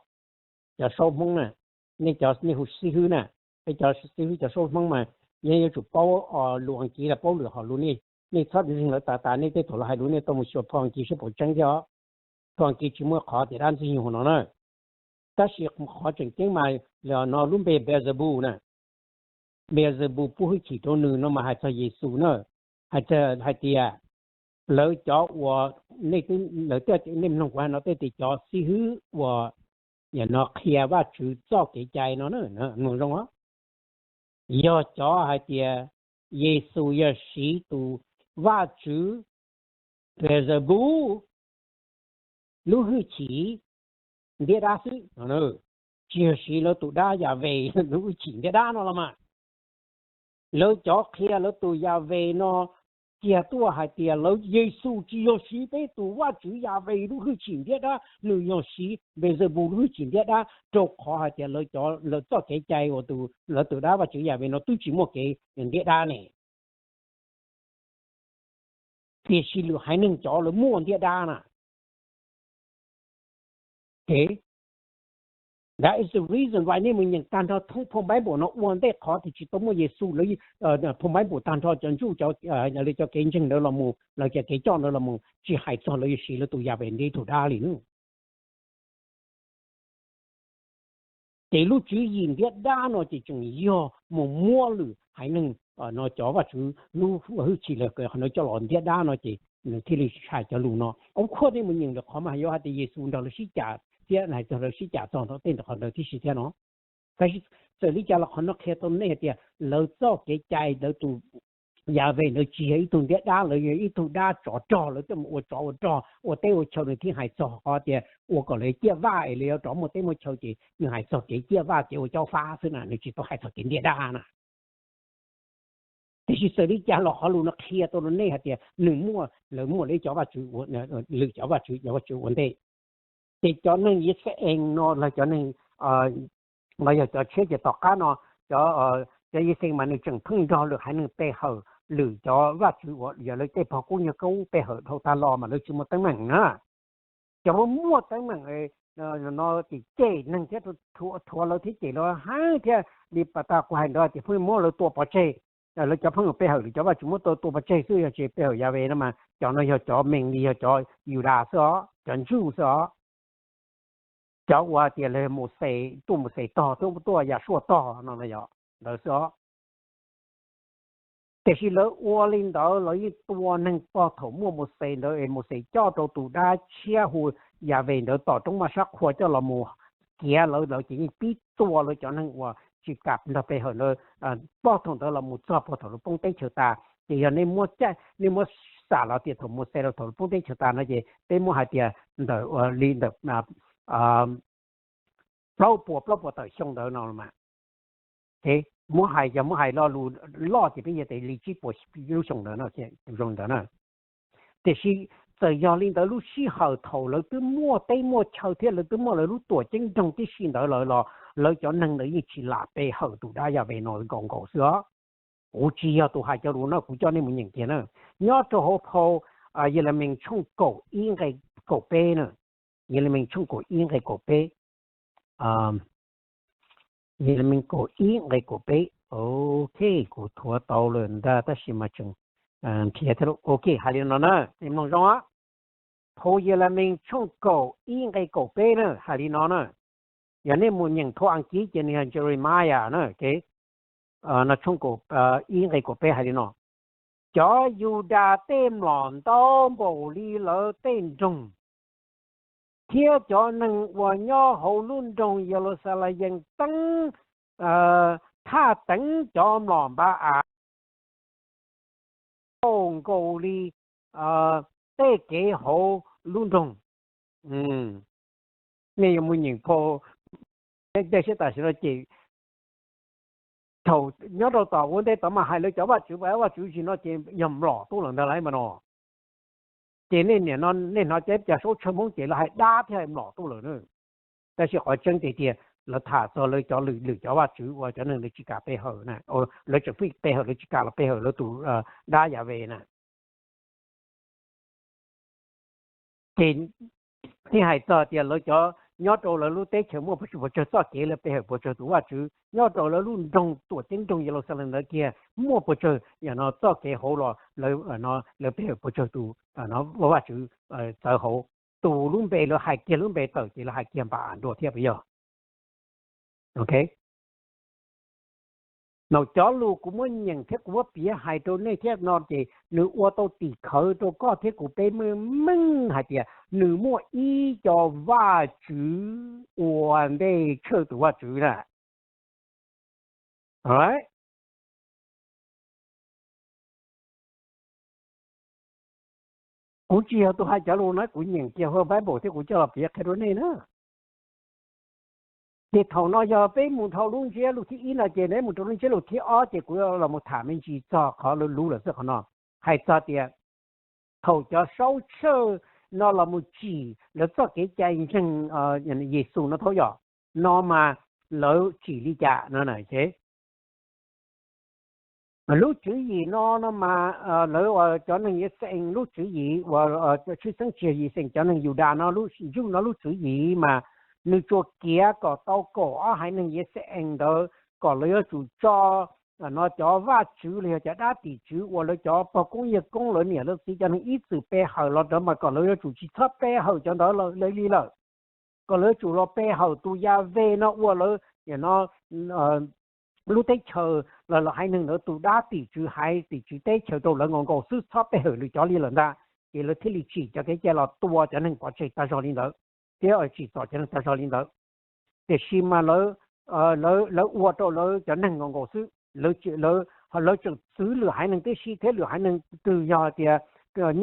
cov saub Hmoob na, nej cov nej hu xib hwb na, peb cov xib hwb cov saub Hmoob mas yeej yuav tsum paub lus Askiv los paub lwm hom lus, nej txhob ntseeg lawv tas tas, nej tej thaum lawv hais lus nej tau mus xyuas phau Askiv seb puas tseeb thiab os. Phau Askiv tsis muaj qhov tias dab ntxwg nyoog no na. Tab sis qhov tseem ceeb mas no lub npe Beelzebub na, Beelzebub pub hwj chim rau nws no mas hais txog Yexus na, hais tias lawv cov uas, lawv, nej mloog kuv hais no tej tias cov xib hwb uas nim no qhia Vajtswv txoj kev cai no na, mloog zoo os, yog cov hais tias Yexus yog siv tus vaj tswv Beelzebub lub hwj chim ntiab dab xwb no. tsis yog siv lawv tus dab Yahweh lub hwj chim ntiab dab no los mas. Lawv cov qhia lawv tus Yahweh no kiag tuaj hais tias lawv, Yexus tsis yog siv peb tus Vajtswv Yahweh lub hwj chim ntiab dab, nws yog siv Beelzebub lub hwj chim ntiab dab, rau qhov hais tias lawv cov, lawv txoj kev cai uas tus, lawv tus dab Vajtswv Yahweh no twb tsis muaj kev ntiab dab ne. Tiam sis lwm haiv neeg cov lawv muaj ntiab dab na. That is the reason why nej mus nyeem tag nrho thoob phau Bible no ua ntej qhov tias tsis tau muaj Yexus, lawv phau Bible tag nrho cov Jew, cov, lawv cov kev ntseeg ntawd los mus, lawv cov kev coj ntawd los mus, tsis hais txog lawv yuav siv lawv tus Yahweh ntiab ib tug dab li na. Ces lub tswv yim ntiab dab no ces tseem yog mus muab lwm haiv neeg no cov Vajtswv lub hwj chim los qhov no coj los ntiab dab no ces nws thiaj li tshaj cov lus no. Of course nej mus nyeem lwm qhov mas yuav hais tias Yexus nrog lawv sib cam thiab hais txog lawv sib cam txog tej qhov ntawd tib si thiab no. Tab sis txawm li cas los qhov no qhia tau nej hais tias lawv txoj kev cai, lawv tus Yahweh ntawd tsis yog ib tug ntiab dab, lawv yog ib tug dab tsov rog, lawv tuaj mus ua tsov ua rog ua teb ua chaw, nws thiaj hais txog qhov tias ua kom lawv ciaj vaj es lawv yuav rov muaj teb muaj chaw ces nws hais txog kev ciaj vaj kev ua cob fab xwb na, nws tsis tau hais txog kev ntiab dab na. Tiam sis txawm li cas los qhov lus no qhia tau rau nej hais tias nws muaj, lawv muaj lawv cov vaj tswv, lwm cov vaj tswv, cov vaj tswv ua ntej. Ces cov neeg Yixalayees no los cov neeg, los yog cov tshiab ces tom qab no, cov, cov Yixalayees mas nws tseem pheej nrog lwm haiv neeg pe hawm lwm cov vaj tswv uas yog lawv tej pog kub nyuag kub pe hawm dhau tag los mas lawv tsis muaj teeb meem na. Cov muaj teeb meem no ces cem neeg thiab, rhuav lawv thiab cem lawv heev thiab li pas tas kuv hais ntawd ces pheej muab lawv tua pov tseg. Lawv cov pheej pe hawm lwm cov vaj tswv muab tua pov tseg xwb, yog tsis pe hawm Yahweh no mas cov no yog cov mees li yog cov Yudas xwb os, cov Jew xwb os. Cov uas tias lawv Mauxes, tuaj Mauxes tog, tuaj Yahshua tog no yog ntawd xwb os. Tiam sis lawv ua li ntawd lawv yeej tua neeg pog thaum muaj Mauxes ntawd es Mauxes coj rau tus dab tshiab hu Yahweh ntawd tom roob maj sab qhua coj los mus kiav lawv, lawv ces yeej pib tua lawv cov neeg uas tsis kam nrog pe hawm ntawd, pog thaum ntawd los mus txog pog thaum lawv poob teb chaws tas. Ces yog nej muab, nej muab xam los tias thaum Mauxes los thaum lawv poob teb chaws tas no ces peb muab hais tias ntawm li ntawm plaub puas, plaub puas tawm xyoo ntawd no mas. Muab hais, yog muab hais lo lus loj ces peb yog tias li tsib puas lub xyoo ntawd no, tus zoo ntawd na. Tiam sis txawm yog li ntawd lub sij hawm thaum lawv twb muaj teb muaj chaw thiab lawv twb muaj lawv lub tuam ceeb nroog tib si ntawd lawm los lawv cov neeg ntawd yeej tsis lam pe hawm tus dab Yahweh no nkaus nkaus xwb os. Kuv tsis yog tus hais cov lus no, kuv coj nej mus nyeem kiag na. Nyob rau hauv phau Yelemees tshooj kaum ib nqe kaum peb na. Yelemees tshooj kaum ib nqe kaum peb. Yelemees kaum ib nqe kaum peb. Ok, kuv thuav tau lawm ntag tab sis mas tseem nrhiav thiab. Ok, hais li no na, nej mloog zoo. Phau Yelemees tshooj kaum ib nqe kaum peb na hais li no na. Yog nej mus nyeem phau Askiv ces nws yog Jeremiah na. No tshooj kaum ib nqe kaum peb hais li no: Cov Yudas tej mlom ntau npaum li lawv tej nroog, thiab cov neeg uas nyob hauv lub nroog Yeluxalees teeb, thaj teev cov mlom Npa-as ntau nkaus li tej kev hauv lub nroog. Nej yuav mus nyeem phau, tej siab tam sim no ces thaum nyob rau tom ua ntej tod mas hais lawv cov vaj tswv, vaj tswv zim no ces yog mlom tuaj lawm ntag lauj mas no. Ces nej niam no nej hnov cov saub tshaw Hmoob ces lawv hais dab thiab hais mlom tuaj lawm na. Tab sis qhov tseeb tiag tiag lawv tham txog lawv cov lwm, lwm cov vaj tswv uas cov neeg lawv tsis kam pe hawm na, lawv tseem pheej pe hawm, lawv tsis kam los pe hawm lawv tus dab Yahweh na. Ces thiaj hais txog tias lawv cov nyob rau lawv lub teb chaws muaj puas tsawg txoj kev lawv pe hawm puas tsawg tus vaj tswv, nyob rau lawv lub nroog tuam ceeb nroog Yeluxalees ntawd kiag muaj puas tsawg, yog no txoj kev hauv los lawv pe hawm puas tsawg tus vaj tswv txawv hauv. Tus lub npe lawv hais kiag lub npe tawm ces lawv hais kiag Npa-as dua thiab puas yog? Ok. Nws cov lus kuv muab nyeem thiab kuv muab piav hais rau nej thiab no ces nws ua tau tim khawv rau koj thiab kuv peb meej meej hais tias nws muaj ib co vaj tswv ua ntej tshaj tus vaj tswv na. Kuv tsis yog tus hais cov lus na, kuv nyeem kiag hauv Bible thiab kuv coj los piav qhia rau nej na. Ces thaum no yog peb mus dhau lub ntsiab lus thib ib no ces neb mus rau lub ntsiab lus thib ob ces kuv los mus tham me ntsis txog qhov lawv luv lawm xwb qhov no. Hais txog tias thaum cov saub tshawj no los mus tsim lawv txoj kev cai ntseeg Yexus no thaum yom, no mas lawv tsim li cas no. Lub tswv yim no no mas lawv cov neeg Yixalayees lub tswv yim uas tshwj xeeb tsis yog Yixalayees, cov neeg Yudas no lub ntsuj no lub tswv yim mas nws tsuas kiav kom tau kaum ob haiv neeg Yixalayees ntawd kom lawv yuav tsum tso no cov vaj tswv los yog cov dab tim tswv uas lawv cov pog koob yawg koob lawv niam lawv txiv cov neeg ib txwm pe hawm los ntawd mas kom lawv yuav tsum tsis txhob pe hawm cov ntawd li lawm, kom lawv yuav tsum los pe hawm tus Yas Ves no ua lawv no lub teb chaws los lawv haiv neeg ntawd tus dab tim tswv haiv tim tswv teb chaws rau lawv nkaus nkaus xwb, txhob pe hawm lwm cov li lawm ntag. Ces lawv thiaj li tsim cov kev cai los tua cov neeg pov tseg tag zog li ntawd, thiab tsim txom cov neeg tag zog li ntawd. Tiam sis mas lawv ua rau lawv cov neeg nkaus nkaus xwb, lawv tseem txwv lwm haiv neeg tib si thiab lwm haiv neeg twg yog tias koj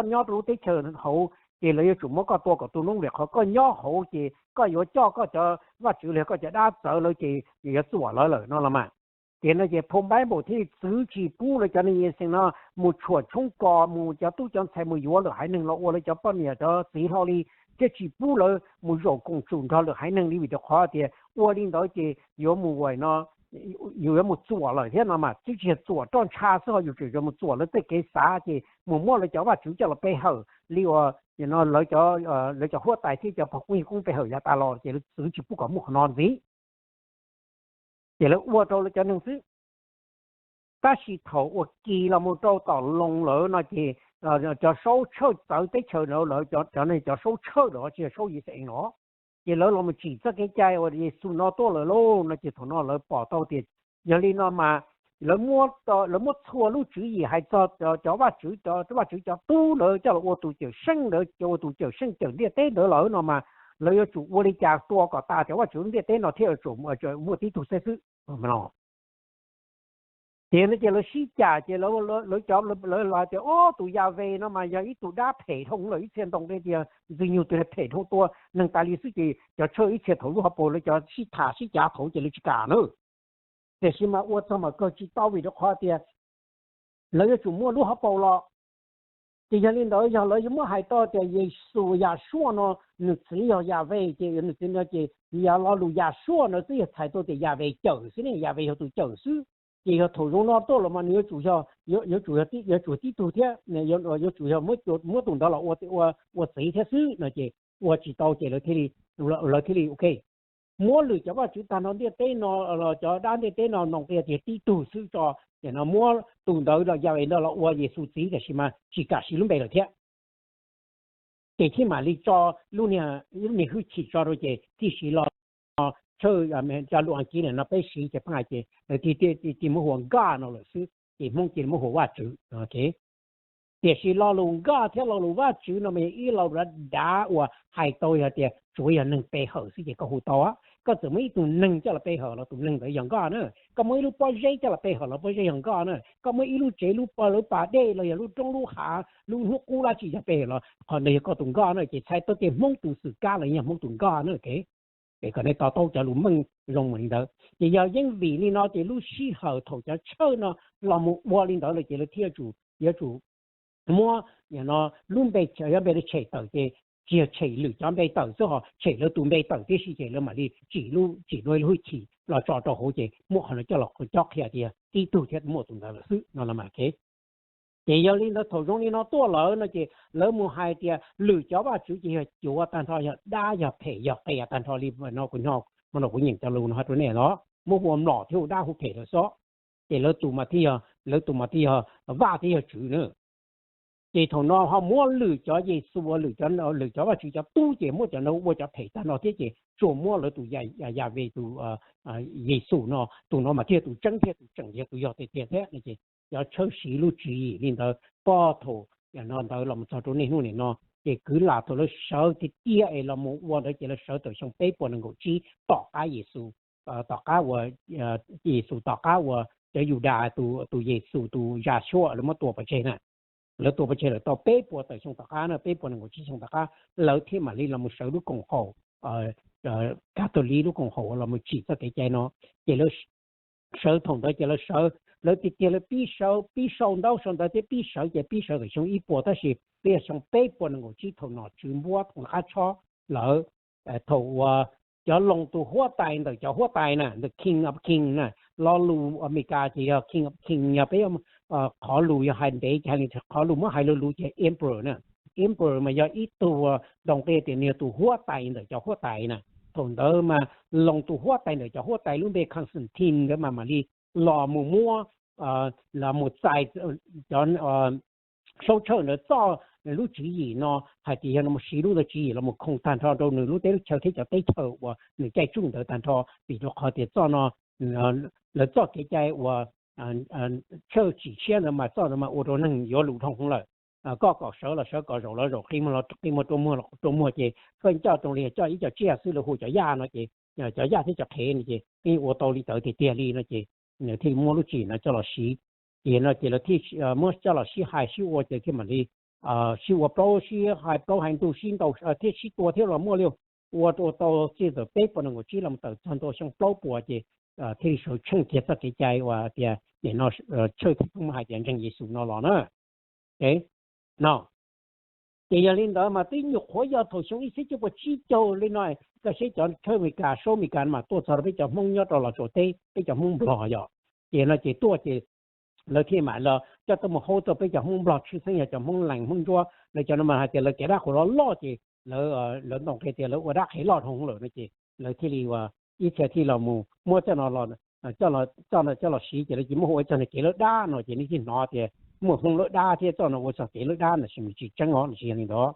nyob rau lub teb chaws hauv ces lawv yuav tsum muab koj tua kom tu noob, vim qhov koj nyob hauv ces koj yuav coj koj cov vaj tswv los yog koj cov dab txawv lawv ces yuav txuam lawv lawm no los mas. Ces no ces phau Npaiv Npaum thiaj li txwv tsis pub lawv cov neeg Yixalayees no mus tshuam tshoob kos mus cov tub cov ntxhais mus yuav lwm haiv neeg los ua lawv cov poj niam cov txiv hlo li, thiab tsis pub lawv mus zaum koom tsum nrog lwm haiv neeg li vim rau qhov tias ua li ntawd ces yuav mus ua no, yus yuav mus txuam lawm thiab no mas, twb tsis yog txuam roj ntsha xwb ho yus tseem yuav mus txuam lawv tej kev xav ces mus muab lawv cov vaj tswv coj los pe hawm li uas lawv cov huab tais thiab cov pog koob yawg koob pe hawm yav tas los ces lawv txwv tsis pub kom muaj qhov no ntxiv. Ces lawv ua rau lawv cov neeg xwb. Tab sis thaum uas kis los mus rau tom Loos lawm no ces cov saub tshawj txawv teb chaws lawm, cov neeg cov saub tshawj los tsis yog saub Yixalayees los, ces lawv los mus tsim txoj kev cai uas Yexus no tuaj lawm lauj no ces thaum no lawv pom tau tias yog li no mas lawv muab txhua lub tswv yim hais txog cov vaj tswv, vaj tswv cov tub ntawd coj los ua tus cawm seej ntawd, ua tus cawm seej cawm ntiaj teb ntawd lawm no mas lawv yuav tsum ua li cas tua kom tas cov vaj tswv ntiaj teb no thiaj muaj tib tug xwb xwb no. Ces no ces lawv sib cam ces lawv, lawv hais tias, o, tus Yas Ves no mas yog ib tug dab phem dhau lawm, ib txhia ntoo tias Ntxwg Nyoog twg phem dhau tua neeg tas li xwb ces cov tshawj ib txhia thaum lub hauv paus lawv cov sib tham sib cav thaum ces lawv tsis kam na. Tiam sis mas ua txog mas kawg tsis tau vim rau qhov tias lawv yuav tsum muaj lub hauv paus los. Ces yog li ntawd yog lawv yuav muab hais tau tias Yexus Yahshua no nws txiv yog Yas Ves ces nws txiv no ces yog lo lus Yahshua no twb yog txhais tau tias Yas Ves cawm xwb ne, Yas Ves yog tus cawm xwb. Ces yog thaum zoo no tuaj los mas nws yuav tsum, yuav tsum, yuav tsum tib tug thiab, yuav tsum yog muab tus ntawd los ua txiv thiab xwb no ces ua tsis tau ces lawv thiaj li, lawv thiaj li, ok, muab lwm cov vaj tswv tag nrho ntiaj teb no los cov dab ntiaj teb no noo tias tib tug xwb tso, ces no muab tus ntawd los Yas Ves ntawd los ua Yexus txiv tiam sis mas tsis kam siv lub npe lawm thiab. Ces thiaj mam li tso lub niag hwj chim tso rau ces thiaj siv lo, tshawj cov lus Askiv na no peb siv ces pheej hais ces lawv thiaj muab hu ua God no lawm xwb, ces Hmoob cia li muab hu ua Vajtswv. Tiam sis lo lus God thiab lo lus Vajtswv no mas yog ib lo lus dav uas hais tau yog tias tsuav yog neeg pe hawm xwb ces koj hu tau. Koj txawm muab ib tug neeg coj los pe hawm los tus neeg ntawd yog God na. Koj muab ib lub pob zeb coj los pe hawm los pob zeb yog God na. Koj muab ib lub tsev lub pas, lub pas dej los yog lub roob lub hav lub hnub qub dab tsi coj pe hawm los qhov ntawd yog koj tus God na. Ces txhais tau tias Hmoob tus xwm kab los yog Hmoob tus God na. Es kom nej to taub cov lus meej zoo mus li ntawd. Ces yog yeej vim li no ces lub sij hawm thaum cov tshawj no los mus ua li ntawd lawm ces lawv thiaj yuav tsum muab lub npe, cov npe tshem tawm ces tsis yog tshem lwm cov npe tawm xwb ho tshem lawv tus npe tawm tib si ces lawv mam li tsim lub, tsim lub hwj chim los tso rau hauv ces muab qhov no coj los cob qhia tias tib tug thiab muaj tus ntawd lawm xwb no los mas. Ces yog li ntawd thaum zoo li no tuaj lawm no ces lawv mus hais tias lwm cov vaj tswv ces yog cuav tag nrho, yog dab yog phem yog qias tag nrho li no. Kuv nyob, no kuv nyeem cov lus no rau nej los muab hu ua mlom thiab hu dab hu phem lawm xwb. Ces lawv tus mas thiaj yog, lawv tus mas thiaj yog vaj thiab yog tswv na. Ces thaum no ho muab lwm cov Yexus, lwm cov, lwm cov vaj tswv cov tub ces muab cov no ua cov phem tag nrho thiab ces tsuas muab lawv tus Yas Ves tus Yexus no, tus no mas thiaj yog tus tseeb thiab tus tseem yog tus yog tiag tiag thiab no. Ces cov tshawj siv lub tswv yim li ntawd puag thaum no ntawd los mus txog rau niaj hnub nim no ces kwv lam thaum lawv sawv tiag tiag es los mus ua ntawd ces lawv sawv thaum xyoo peb puas nees nkaum tsib tom qab Yexus, tom qab uas Yexus, tom qab uas cov Yudas tus Yexus tus Yahshua lawv muab tua pov tseg na. Lawv tua pov tseg lawm tau peb puas tawm xyoo tom qab na, peb puas nees nkaum tsib xyoo tom qab lawv thiaj mam li los mus sawv lub koom haum Catholic lub koom haum uas los mus tsim txoj kev cai no. Ces lawv sawv thaum ntawd ces lawv sawv, lawv tiag tiag lawv pib sawv, pib sau ntaub sau ntawv thiab pib sawv ces pib sawv thaum xyoo ib puas, tab sis peb yog xyoo peb puas nees nkaum tsib thaum nom tswv npuab thaum qab tshob lawm, thaum uas cov Loos tus huab tais ntawm cov huab tais na, the King of Kings na, lo lus Amelikas ces yog King of Kings, yog peb qhov lus yog hais ntev ces hais li, qhov lus muab hais lus lus ces emperor na. Emperor mas yog ib tug uas ntaus nqi tias nws yog tus huab tais ntawm cov huab tais na. Thaum ntawd mas Loos tus huab tais ntawm cov huab tais lub npe Constantine ntawd mas mam li los mus muab, los mus txais cov Saub Tshawj ntawd txoj lub tswv yim no hais tias yog no mus siv lub ntawd tswv yim los mus khoom tag nrho rau nws lub teb lub chaw thiab cov teb chaws uas nws caij tsuj ntawd tag nrho, vim rau qhov tias txoj no, lawv txoj kev cai uas tshawj tsim tshiab ntawd mas txoj ntawd mas ua rau neeg yuav lus dhau hwv lawm. Koj kom sawv los sawv, kom zaum los zaum, qi muag los qi muag, rua muag los rua muag ces koj coj rau li coj ib co tsiaj xwb, lawv hu cov yaj no ces cov yaj thiab cov qhev no ces yeej ua tau li ntawd tiag tiag li no ces nws thiaj muab lub tswv yim no coj los siv. Ces no ces lawv thiaj muab coj los sib hais sib ua ces thiaj mam li sib ua plaub, sib hais plaub hais ntug, sib ntaus thiab sib tua thiab los muaj li, ua ua tau txij ntawm peb puas nees nkaum tsib los tawm txog ntua xyoo plaub puas ces thiaj li sawv tsheej kiag txoj kev cai uas tias nim no Tshawj thiaj pheej muab hais tias ntseeg Yexus no los na. No ces yog li ntawd mas twb nyuam qhuav yog thaum xyoo ib txhiab cuaj puas tsib caug li no, koj saib cov Tshawj Amelikas, Saub Amelikas mas tuaj txog rau peb cov Hmoob nyob rau Los Tsuas teb, peb cov Hmoob Nplog yom. Ces no ces tuaj ces lawv thiaj mam los coj tuaj mus haub tau peb cov Hmoob Nplog tshwj xeeb yog cov Hmoob Lees, Hmoob Ntsuab, lawv cov no mas hais tias lawv kev dab qhuas loj loj ces lawv ntaus nqi tias lawv ua dab qhev loj dhau lawm no ces lawv thiaj li ua ib txhia thiaj los mus muab coj no, coj no coj los siv ces lawv cia muab hu ua cov kev lawb dab no ces nej thiaj hnov tias muaj Hmoob lawb dab thiab txoj no ua txog kev lawb dab no, tab sis mas tsis tseeb os, tsis yog li ntawd.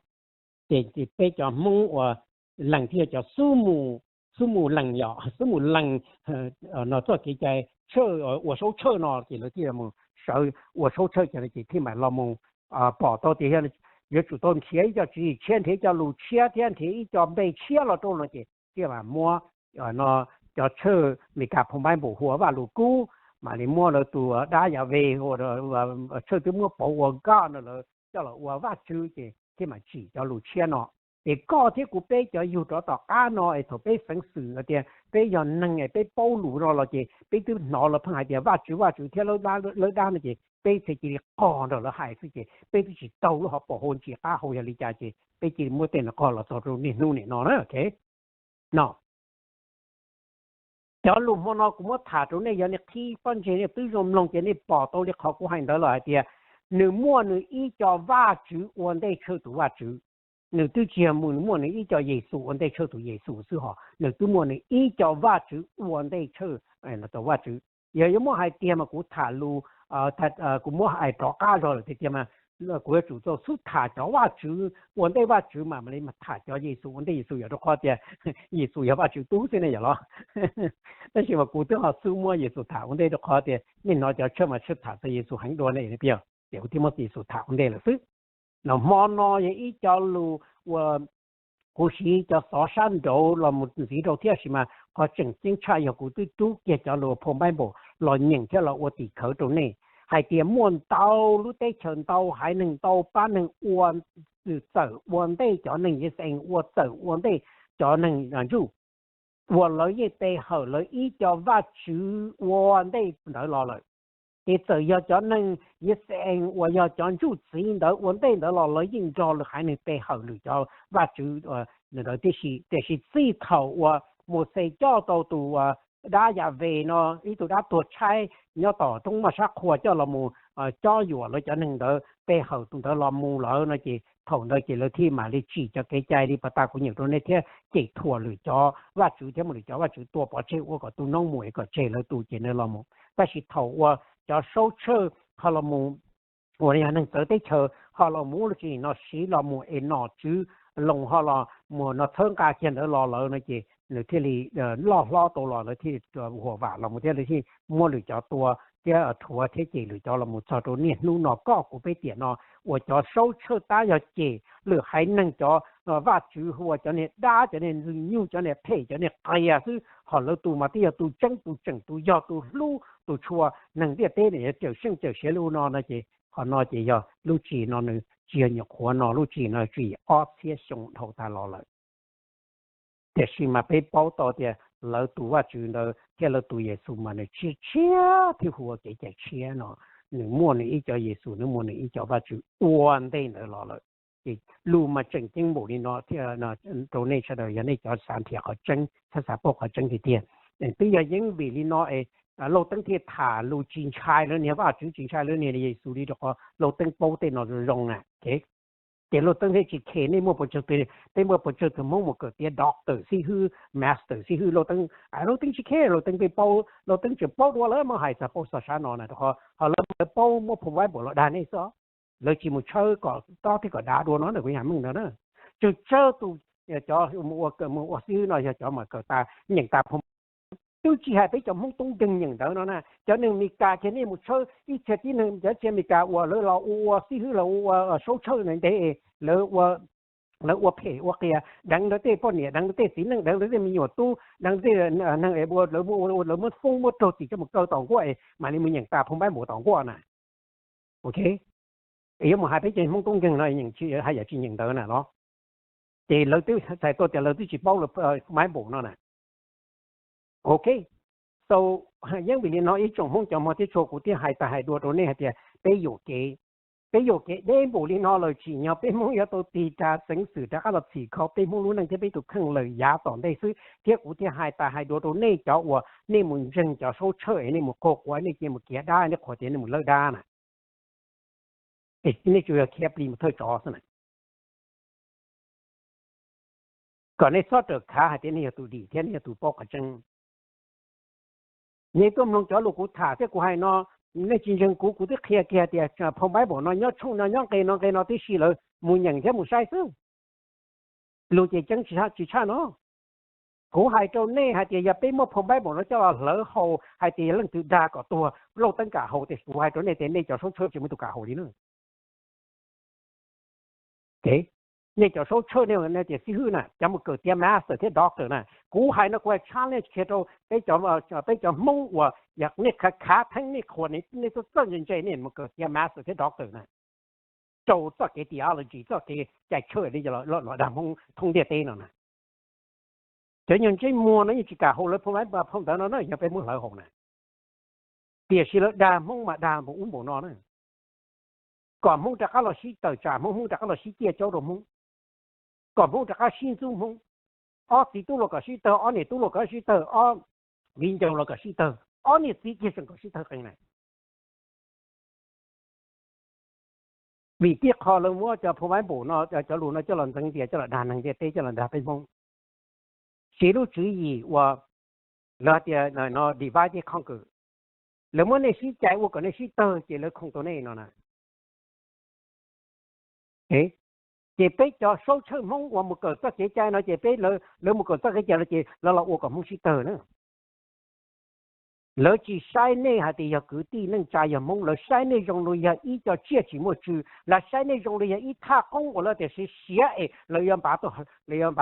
Ces peb cov Hmoob uas Lees thiaj yog cov xub mus, xub mus Lees yom, xub mus Lees no txoj kev cai Tshawj, ua Saub Tshawj no ces lawv thiaj mus sawv ua Saub Tshawj ces no ces thiaj mam los mus pom tau tias yog yuav tsum tau nrhiav ib co tswv yim tshiab, nrhiav ib co lus tshiab thiab nrhiav ib co npe tshiab los rau no ces thiaj mam muab no cov Tshawj Amelikas phoo Bible hu ua Vaj Lus Kub, mam li muab lawv tus dab Yas Ves, Tshawj twb muab pauv ua God no lawv coj los ua Vajtswv ces thiaj mam tsim cov lus tshiab no. Ces koj thiab kuv peb cov yug rov tom qab no es thaum peb xeev xwm tias peb yog neeg es peb paub lus no los ces peb twb hnov lawv pheej hais tias Vajtswv, Vajtswv thiab lawb dab no ces peb txhia cia li qog nrog lawv hais xwb ces peb twb tsis taug lub hauv paus hau ntsis qab hau yog li cas ces peb cia li muab tej no qog los txog rau niaj hnub nim no na. No cov lus hmo no kuv muab tham rau nej, yog nej qhib pob ntseg nej twb zoo mloog ces nej pom tau li qhov kuv hais ntawd los hais tias nws muaj nws ib co Vajtswv ua ntej Tshawj tus Vajtswv. Nws twb tsis yog mus muaj nws ib co Yexus ua ntej Tshawj tus Yexus xwb, ho nws twb muaj nws ib co Vajtswv ua ntej Tshawj tus Vajtswv. Yog yuav muab hais tiag mas kuv tham lus, kuv muab hais rov qab zog lawm tiag tiag mas kuv yuav tsum tau xub tham cov Vajtswv ua ntej Vajtswv mas mam li tham cov Yexus ua ntej Yexus, yog rau qhov tias Yexus yog Vajtswv tub xwb ne yom los. Tab sis mas kuv twb ho xub muab Yexus tham ua ntej rau qhov tias nej hnov cov Tshawj mas Tshawj tham txog Yexus heev dua ne, ces kuv thiaj muab Yexus tham ua ntej lawm xwb. No hmo no yog ib co lus uas kuv siv cov xov sab nraud los mus ntxiv rau thiab, tab sis mas qhov tseem ceeb tshaj yog kuv twb rub kiag cov lus phoo Bible los nyeem thiab los ua tim khawv rau nej hais tias muaj ntau lub teb chaws, ntau haiv neeg, ntau pab neeg ua, txawm ua ntej cov neeg Yixalayees, ua txawm ua ntej cov neeg Ntsuj, uas lawv yeej pe hawm lawv ib co Vajtswv ua ntej ntawd los lawm. Ces txawm yog cov neeg Yixalayees uas yog cov Ntsuj txiv ntawd ua ntej ntawd los lawv yeej nrog lwm haiv neeg pe hawm lwm cov Vajtswv ntawd tib si. Tiam sis txij thaum uas Mauxes coj tau tus dab Yas Ves no, ib tug dab tuag tshaib nyob tom roob moj sab qhua coj los mus cob yuam lawv cov neeg ntawd pe hawm tus ntawd los mus lawm no ces thaum ntawd ces lawv thiaj mam li tsim cov kev cai li pas tas kuv nyeem rau nej thiab cem thuam lwm cov vaj tswv thiab muab lwm cov vaj tswv tua pov tseg ua kom tu noob mus es kom tseg lawv tus ces ntawd los mus. Tab sis thaum uas cov saub tshawj ho los mus uas yog neeg txawv teb chaws ho los mus ua lub tswv yim no siv los mus es nom tswv Loos ho los mus no txhawb nqa kiag ntawd los lawm no ces nws thiaj li loj hlob tau los lawv thiaj li huam vam los mus thiab lawv thiaj muab lwm cov tua thiab rhuav thiab cem lwm cov los mus txog rau niaj hnub no koj kuv peb tiam no uas cov saub tshawj tab yog cem lwm haiv neeg cov vaj tswv hu ua cov niag dab, cov niag ntxwg nyug, cov niag phem, cov niag qias xwb, ho lawv tus mas twb yog tus tseeb tus tseem tus yog tus hlub tus tshua neeg ntiaj teb no yog cawm seej cawm siav li ub no no ces qhov no ces yog lub tswv yim no nws tsis yog nyuam qhuav no, lub tswv yim no tswv yim ob txhiab xyoo dhau tas los lawm. Tiam sis mas peb paub tau tias lawv tus Vajtswv ntawd thiab lawv tus Yexus mas nws tshiab tshiab thiab hu ua kev cai tshiab no, nws muaj nws ib co Yexus, nws muaj nws ib co Vajtswv ua ntej ntawd los lawm. Ces lus mas tseem ceeb npaum li no thiab rau nej sawv daws yog nej cov xav nrhiav qhov tseeb thiab xav paub qhov tseeb tiag tiag. Twb yog yeej vim li no es Lauj Teeb thiaj tham lus tsis ntshai lawv niag Vajtswv, tsis ntshai lawv niag Yexus li, rau qhov Lauj Teeb paub tej no zoo zoo na. Ces Lauj Teeb thiaj tsis khes nej muaj pes tsawg tus, peb muaj pes tsawg tus Hmoob mus kawm tiav doctor xib hwb, master xib hwb, Lauj Teeb, Lauj Teeb tsis khes, Lauj Teeb peb paub, Lauj Teeb tseem paub dua lawv muab hais txog paub txog sab no na, rau qhov ho lawv mas lawv paub muab phau Bible los dag nej xwb. Lawv tsis mus tshawb kom tob thiab kom dav dua no na, kuv yam meej ntawd na. Tsawg tsawg tus cov mus ua xib hwb no yog cov mas kawm tas nyeem tas phau, twb tsis hais peb cov Hmoob toob nkeeg nyeem ntawd no na. Cov neeg Meskas kiag nej mus tshawb ib txhia tib neeg, cov txhia Meskas uas lawv los ua ua xib hwb los ua ua saub tshawj ntev ntev, lawv ua phem ua qias deev lawv tej poj niam, deev lawv tej txiv neej, deev lawv tej me nyuam tub, deev tej neeg es ua lawv muab foob muab raug txim coj mus kaw tom nkuaj es mam li mus nyeem tas phau Bible tom nkuaj na. Ok, yuav mus hais peb cov Hmoob toob nkeeg no hais yam tsis nyeem ntawd na los, ces lawv twb txhais tau tias lawv twb tsis paub lawv Bible no na. Ok, so yeej vim li no ib tsoom Hmoob cov muag thiab tshua, kuv thiaj hais tas hais dua rau nej hais tias peb yuam kev, peb yuam kev deb npaum li no lawm, tsim nyog peb Hmoob yuav tau tig rau xeev xwm rov qab los txhim kho peb Hmoob lub neej thiab peb tus kheej lawm yav tom ntej xwb. Thiab kuv thiaj hais tas hais dua rau nej cov uas nej mus ntseeg cov saub tshawj es nej mus qaug quav, nej cia mus kiav dab, nej qhuas tias nej mus lawb dab na, nej tsuas yog khiav plis mus thawj tsov xwb na. Kom nej txhob rawm khav hais tias nej yog tus dim thiab nej yog tus paub qhov tseeb. Nej tuaj mloog cov lus kuv tham thiab kuv hais no, nej tsis ntseeg kuv, kuv twb qhia kiag tias phau Bible no nyob tshooj no nyob nqe no nqe no tib si, lawv mus nyeem thiab mus saib xwb. Lus ces tseeb tsis tshaj no. Kuv hais rau nej hais tias yog peb muab phau Bible no coj los hlawv haus hais tias yog leej twg dag kom tuag Lauj Teeb kam haus, tiam sis kuv hais rau nej tias nej cov saub tshawj tsis muaj tus kam haus li na. Nej cov saub tshawj, nej tias xib hwb na, cov mus kawm tiav master thiab doctor na, kuv hais no kuv hais challenge kiag rau peb cov Hmoob uas yog nej khav khav theeb, nej qhuas, nej txawj txawj ntse ntse, nej mus kawm tiav master thiab doctor na, rau txoj kev theology, txoj kev cai tshawj li los dag Hmoob thoob ntiaj teb no na. Cov nyuag ntsej muag no yeej tsis kam haus lawv phau, phau ntawv no na, yog peb muab hlawv haus na. Tiam sis lawv dag Hmoob mas dag npaum ub npaum no na, kom Hmoob rov qab los sib tawm tsam Hmoob, Hmoob rov qab los sib ciaj caub rau Hmoob, kom Hmoob rov qab sib ntxub Hmoob. Ob txiv tub los kom sib tawg, ob niam tub los kom sib tawg, ob viv ncaus los kom sib tawg, ob niam txiv kiag tseem kom sib tawg qees na. Vim tib qho lawv muab cov phau Bible no, cov lus no coj los ntxeev ntias, coj los dag neeg ntiaj teb, coj los dag peb Hmoob. Siv lub tswv yim uas lawv hais tias no divide and conquer, lawv muab nej sib cais ua kom nej sib tawg ces lawv khoom tau nej no na. Ces peb cov saub tshawj Hmoob uas mus kawm txoj kev cai no ces peb, lawv mus kawm txoj kev cai no ces lawv los ua kom Hmoob sib tawg na. Lawv tsis saib nej hais tias yog kwv tij neej tsa yog Hmoob, lawv saib nej zoo li yog ib co tsiaj tsis muaj tswv, lawv saib nej zoo li yog ib thaj qoob uas lawv tias siav siav es lawv yuav npav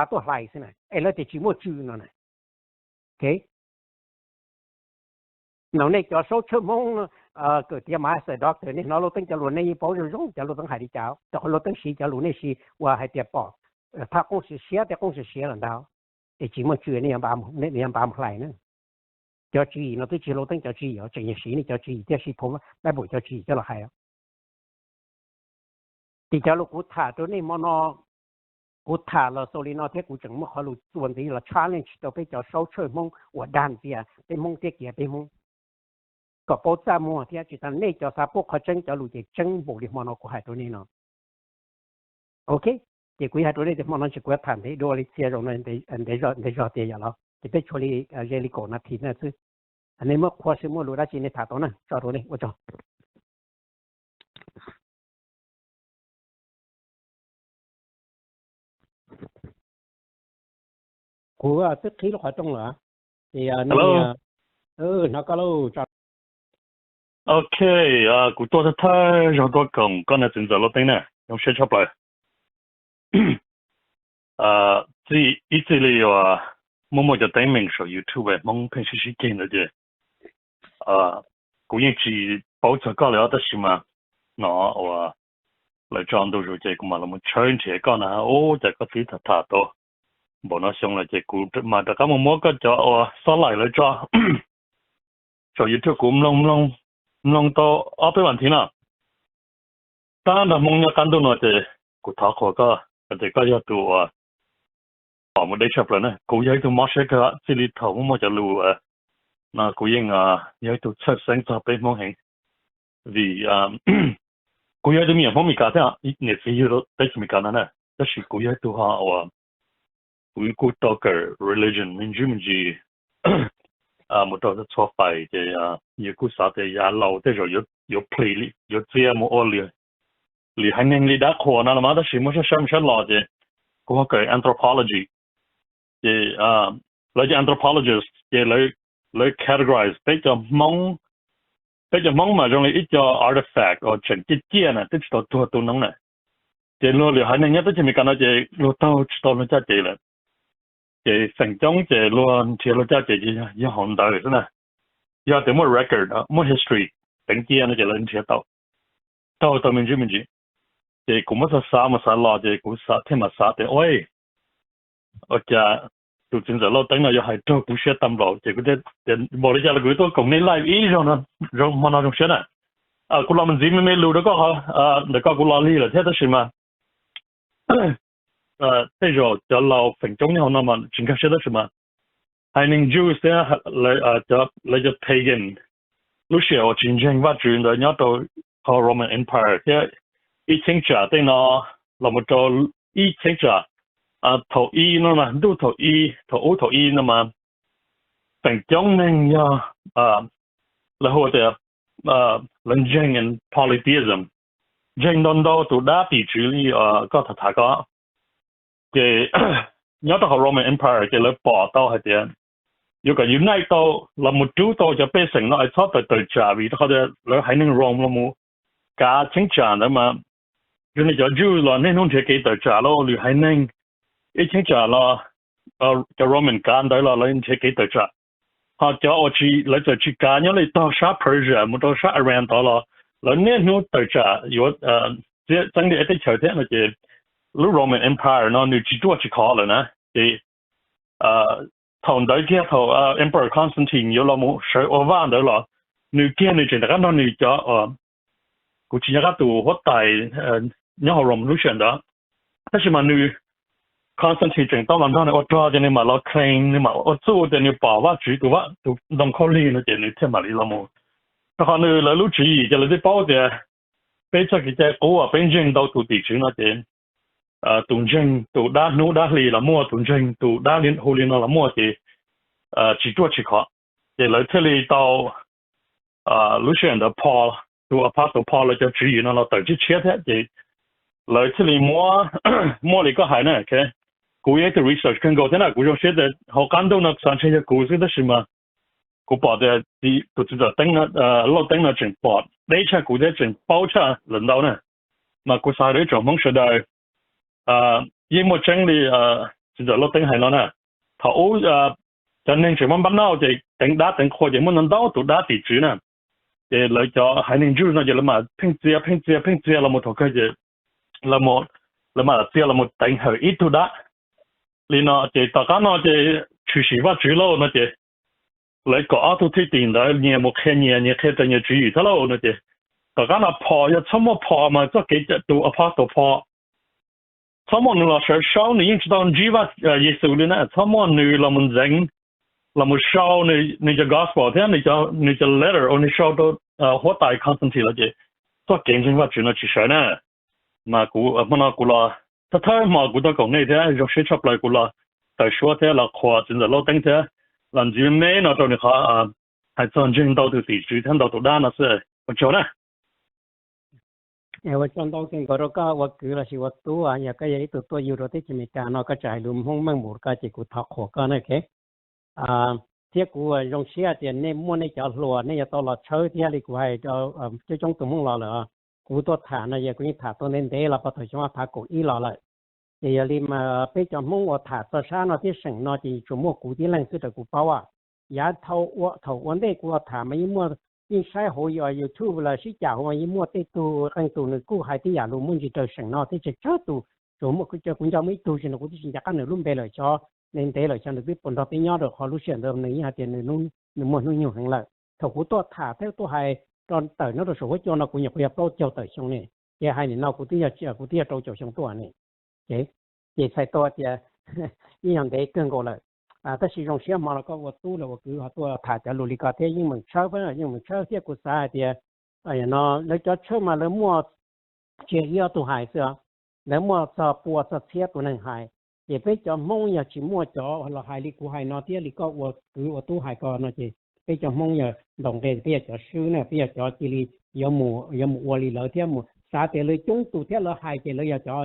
tuaj hlais xwb na, es lawv tias tsis muaj tswv no na. No nej cov saub tshawj Hmoob kawm tiav master doctor, nej hnov Lauj Teeb cov lus nej yeej paub zoo zoo cov Lauj Teeb hais li cas, rau qhov Lauj Teeb siv cov lus nej siv uas hais tias pom thaj qoob siav siav, tej qoob siav siav los ntag, es tsis muaj tswv, nej yuav npav mus hlais na. Cov tswv yim no twb tsis yog Lauj Teeb cov tswv yim, tseem yog siv nej cov tswv yim thiab siv phau Bible cov tswv yim coj los hais. Ces cov lus kuv tham rau nej hmo no, kuv tham los xaus li no thiab kuv tseem muaj qhov lus txuas ntxiv los challenge rau peb cov saub tshawj Hmoob uas dag ntxias peb Hmoob thiab kiav peb Hmoob, kom paub txaj muag thiab tsis tas nej cov xav paub qhov tseeb cov lus ces tseeb npaum li hmo no kuv hais rau nej no. Ok, ces kuv hais rau nej tias hmo no tsis kuv tham ntev dua li txhia zaus no, ntev zog tias yom los ces peb tshuav li ze li kaum nas this na xwb. Nej muab qhua xwb, muaj lus dab tsi nej tham tau na, tso rau nej, ua tsaug. Kuv twb qhib lub qhov rooj lawm, ces hnov koj lauj. Ok, kuv tuaj thawj thawj zaug tuaj koom koj na txiv ntxawm Lauj Teeb na, zoo siab tshaj plaws. Ib txij li uas muaj muaj cov teeb meem saum YouTube Hmoob pheej sib sib ceg ntawd ces kuv yeej tsis paub txog koj li os, tab sis mas hnov uas lawv tso ntu zus ces kuv mam los mus tshawb nrhiav koj na, ua cas koj twb tham tham tau npaum no xyoo lawm ces kuv mam rov qab mus muab koj cov uas xab laim lawv tso saum YouTube kuv mloog mloog mloog tau ob peb vas thiv no. Tab nrog Hmoob nyob qab ntuj no ces kuv thov qhuas koj tias koj yog tus uas pom mus deb tshaj plaws na. Kuv yog ib tug mob siab kawg txij li thaum muaj muaj cov lus no kuv yeej yog ib tug txhawj xeeb txog peb Hmoob heev. Vim kuv yog ib tug me nyuam Hmoob Meskas thiab niam txiv yug teb chaws Amelikas no na, tab sis kuv yog ib tug ho uas kuv kuj tau kawm religion me ntsis me ntsis mus rau txhua fais ces yus kuj xav tias yav laus tej zaum yuav plhis yuav txia mus ua lwm haiv neeg li dab qhuas no los mas, tab sis muaj sab sab mus sab los ces kuv ho kawm anthropology ces lawv cov anthropologist ces lawv categorize peb cov Hmoob, peb cov Hmoob mas zoo li ib co artifact uas tseem ciaj ciaj na, twb tsis tau tuag tu noob na. Ces luag lwm haiv neeg nyob teb chaws Amelikas no ces luag taug tsis tau luag caj ces lawm. Ces feem coob ces luag nrhiav luag caj ces yog hauv ntawd xwb na. Yog tias muaj record, muaj history teev cia no ces lawv nrhiav tau, taug tau me ntsis me ntsis. Ces kuv muab xav xav mus xav los ces kuv thiaj mam xav tias ua, ua cas tus txiv ntxawm Lauj Teeb no yuav hais raug kuv siab tag npaum ces kuv tias npaum li cas los kuv yuav tuaj koom nej live ib zaug, hmo no zoo siab na. Kuv los mus ntxiv me me lus rau koj, ntawm koj kuv los lig lawm thiab tab sis mas tej zaum cov laus feem coob nyob hauv no mas tsis nkag siab tab sis mas haiv neeg Jews thiab lawv cov pagan, lub sij hawm uas tsis ntseeg Vajtswv ntawd nyob rau qhov Roman Empire thiab ib cheeb tsam tej no los mus rau ib cheeb tsam thaum i no mas ntuj thaum i, thaum ub thaum i no mas feem coob neeg yog lawv hu tias lawv ntseeg in polytheism, ntseeg ntau ntau tus dab tim tswv li koj tham tham ko. Ces nyob rau hauv Roman Empire ces lawv pom tau hais tias yuav kom unite tau los mus rub tau cov pej xeem no es txhob tawm tawm tsam vim rau qhov tias lawv haiv neeg Rome los mus kav cheeb tsam ntawd mas zoo li cov Jew los niaj hnub nrhiav kev tawm tsam lauj, lwm haiv neeg ib cheeb tsam los cov Roman kav ntawd los lawv nrhiav kev tawm tsam. Ho cov uas lawv txawm tsis kav nyob li tog sab Persia mus rau sab Iran tod los lawv niaj hnub tawm tsam yuav txeeb li teb chaws thiab no ces lub Roman Empire no nws tsis ruaj tsis khov lawm na. Ces thaum ntawd kiag thaum Emperor Constantine yuav los mus sawv ua vaj ntawd los nws kiag nws tseem rov qab nrog nws cov, kuv tsis nco qab tus huab tais nyob hauv Rome lub sij hawm ntawd, tab sis mas nws Constantine tseem tau los nrog nws ua rog ces nws mam los claim, nws mam ua txuj tias nws pom Vajtswv tus ntoo khaub lig no ces nws thiaj mam li los mus. Rau qhov nws lawv lub tswv yim ces lawv twb paub tias peb txoj kev cai qub uas peb ntseeg ntau tus tim tswv no ces tus ntseeg tus dab hnub dab hli los muaj, tus ntseeg tus dab hu li no los muaj ces tsis ruaj tsis khov. Ces lawv thiaj li tau lub sij hawm ntawd Paul, tus apostle Paul lawv cov tswv yim no los tawm tshiab tshiab thiab ces lawv thiaj li muab, muaj li koj hais na. Kuv yog ib tug research kawg nkaus thiab na, kuv zoo siab tias hauv qab ntuj no xav ntshe yog kuv xwb tab sis mas kuv pom tias tus txiv ntxawm Lauj Teeb no tseem pom deb tshaj kuv thiab tseem paub tshaj lawm ntau na. Mas kuv xav hais rau ib tsoom Hmoob sawv daws, yeej muaj tseeb li txiv ntxawm Lauj Teeb hais no na. Thaum ub cov neeg tseem muaj npab nauj ces teev dab teev qhua ces muaj ntau ntau tus dab tim tswv na. Ces lawv cov haiv neeg Jews no ces lawv mam pheej txia pheej txia pheej txia los mus thaum kawg ces lawv mam txia los mus teev hawm ib tug dab li no ces tom qab no ces tshwm sim Vajtswv lauj no ces lawv kom ob tug thwj tim ntawd nyias mus qhia nyias, nyias qhia rau nyias tswv yim thiab lauj no ces tom qab no Paul yog txhob muaj Paul mas txoj kev tus apostle Paul txhob muaj nws los sawv saub, nws yeej tsis tau ntsib Vaj Yexus li na, txhob muaj nws los mus ntxeev, los mus sau nws cov gospel thiab nws cov letter uas nws sau rau huab tais Constantine los ces txoj kev ntseeg Vajtswv no tsis sawv na. Mas kuv hmo no kuv los thawj thawj hmo kuv tuaj koom nej thiab zoo siab tshaj plaws kuv los tawm suab thiab los qhuas txiv ntxawm Lauj Teeb thiab los ntxiv me me no rau nws qhov hais txog ntseeg ntau tus tim tswv thiab ntau tus dab no xwb. Ua tsaug na. Ua tsaug ntau kawg nkaus rau koj ua kwv los sis ua tub, yog koj yog ib tug tuaj yug rau teb chaws Amelikas no koj tseem hais lus Hmoob meej mus rau koj ces kuv thov qhuas koj na. Thiab kuv zoo siab tias nej muaj nej cov hluas nej yuav tau los tshawb thiab li kuv hais rau coob coob tus Hmoob los lawm. Kuv tuaj tham no yog kuv yeej tham tuaj ntev ntev los puag thaum xyoo ob phav kaum ib los lawm. Ces yog li mas peb cov Hmoob uas tham txog sab no thiab seem no ces tsuas muaj kuv tib leeg xwb raws kuv paub. Yav thaum ua ntej kuv los tham mas yeej muaj, yeej saib hauv YouTube los sib cam hauv mas yeej muaj tej tug qee tus nws kuj hais tib yam lus muaj ntsis raws seem no thiab tsawg tsawg tus Tsuas muaj kuv nco muaj ib tug tsis no kuv twb tsis nco qab nws lub npe lawm, xyov ntev ntev lawm xyov nws twb puas nrog peb nyob rau qhov lub sij hawm ntawd nws yeej hais tias nws muaj hnub nyoog heev lawm. Thaum kuv tuaj tham thiab tuaj hais rau tawm nyob rau saum huab cua no kuv nyuam qhuav yog plaub caug tawm xyoo ne, ces hais nim no kuv twb yog kuv twb yog rau caum xyoo tuaj ne. Ces txhais tau tias yeej yog ntev kawg nkaus lawm. Tab sis zoo siab hmo no koj ua tub los ua kwv ho tuaj tham cov lus li ko thiab yeej meem tshawb, yeej meem tshawb thiab kuv xav hais tias no lawv cov tshawb mas lawv muaj tsis yog ib ob tug hais xwb, lawv muaj txog pua txog txhiab tus neeg hais. Ces peb cov Hmoob yog tsis muaj cov los hais li kuv hais no thiab li koj ua kwv ua tub hais ko no ces peb cov Hmoob yog ntaus nqe peb yog cov swb na, peb yog cov cia li yuav mus ua li lawv thiab mus xav tias lawv coob tus thiab lawv hais ces lawv yog cov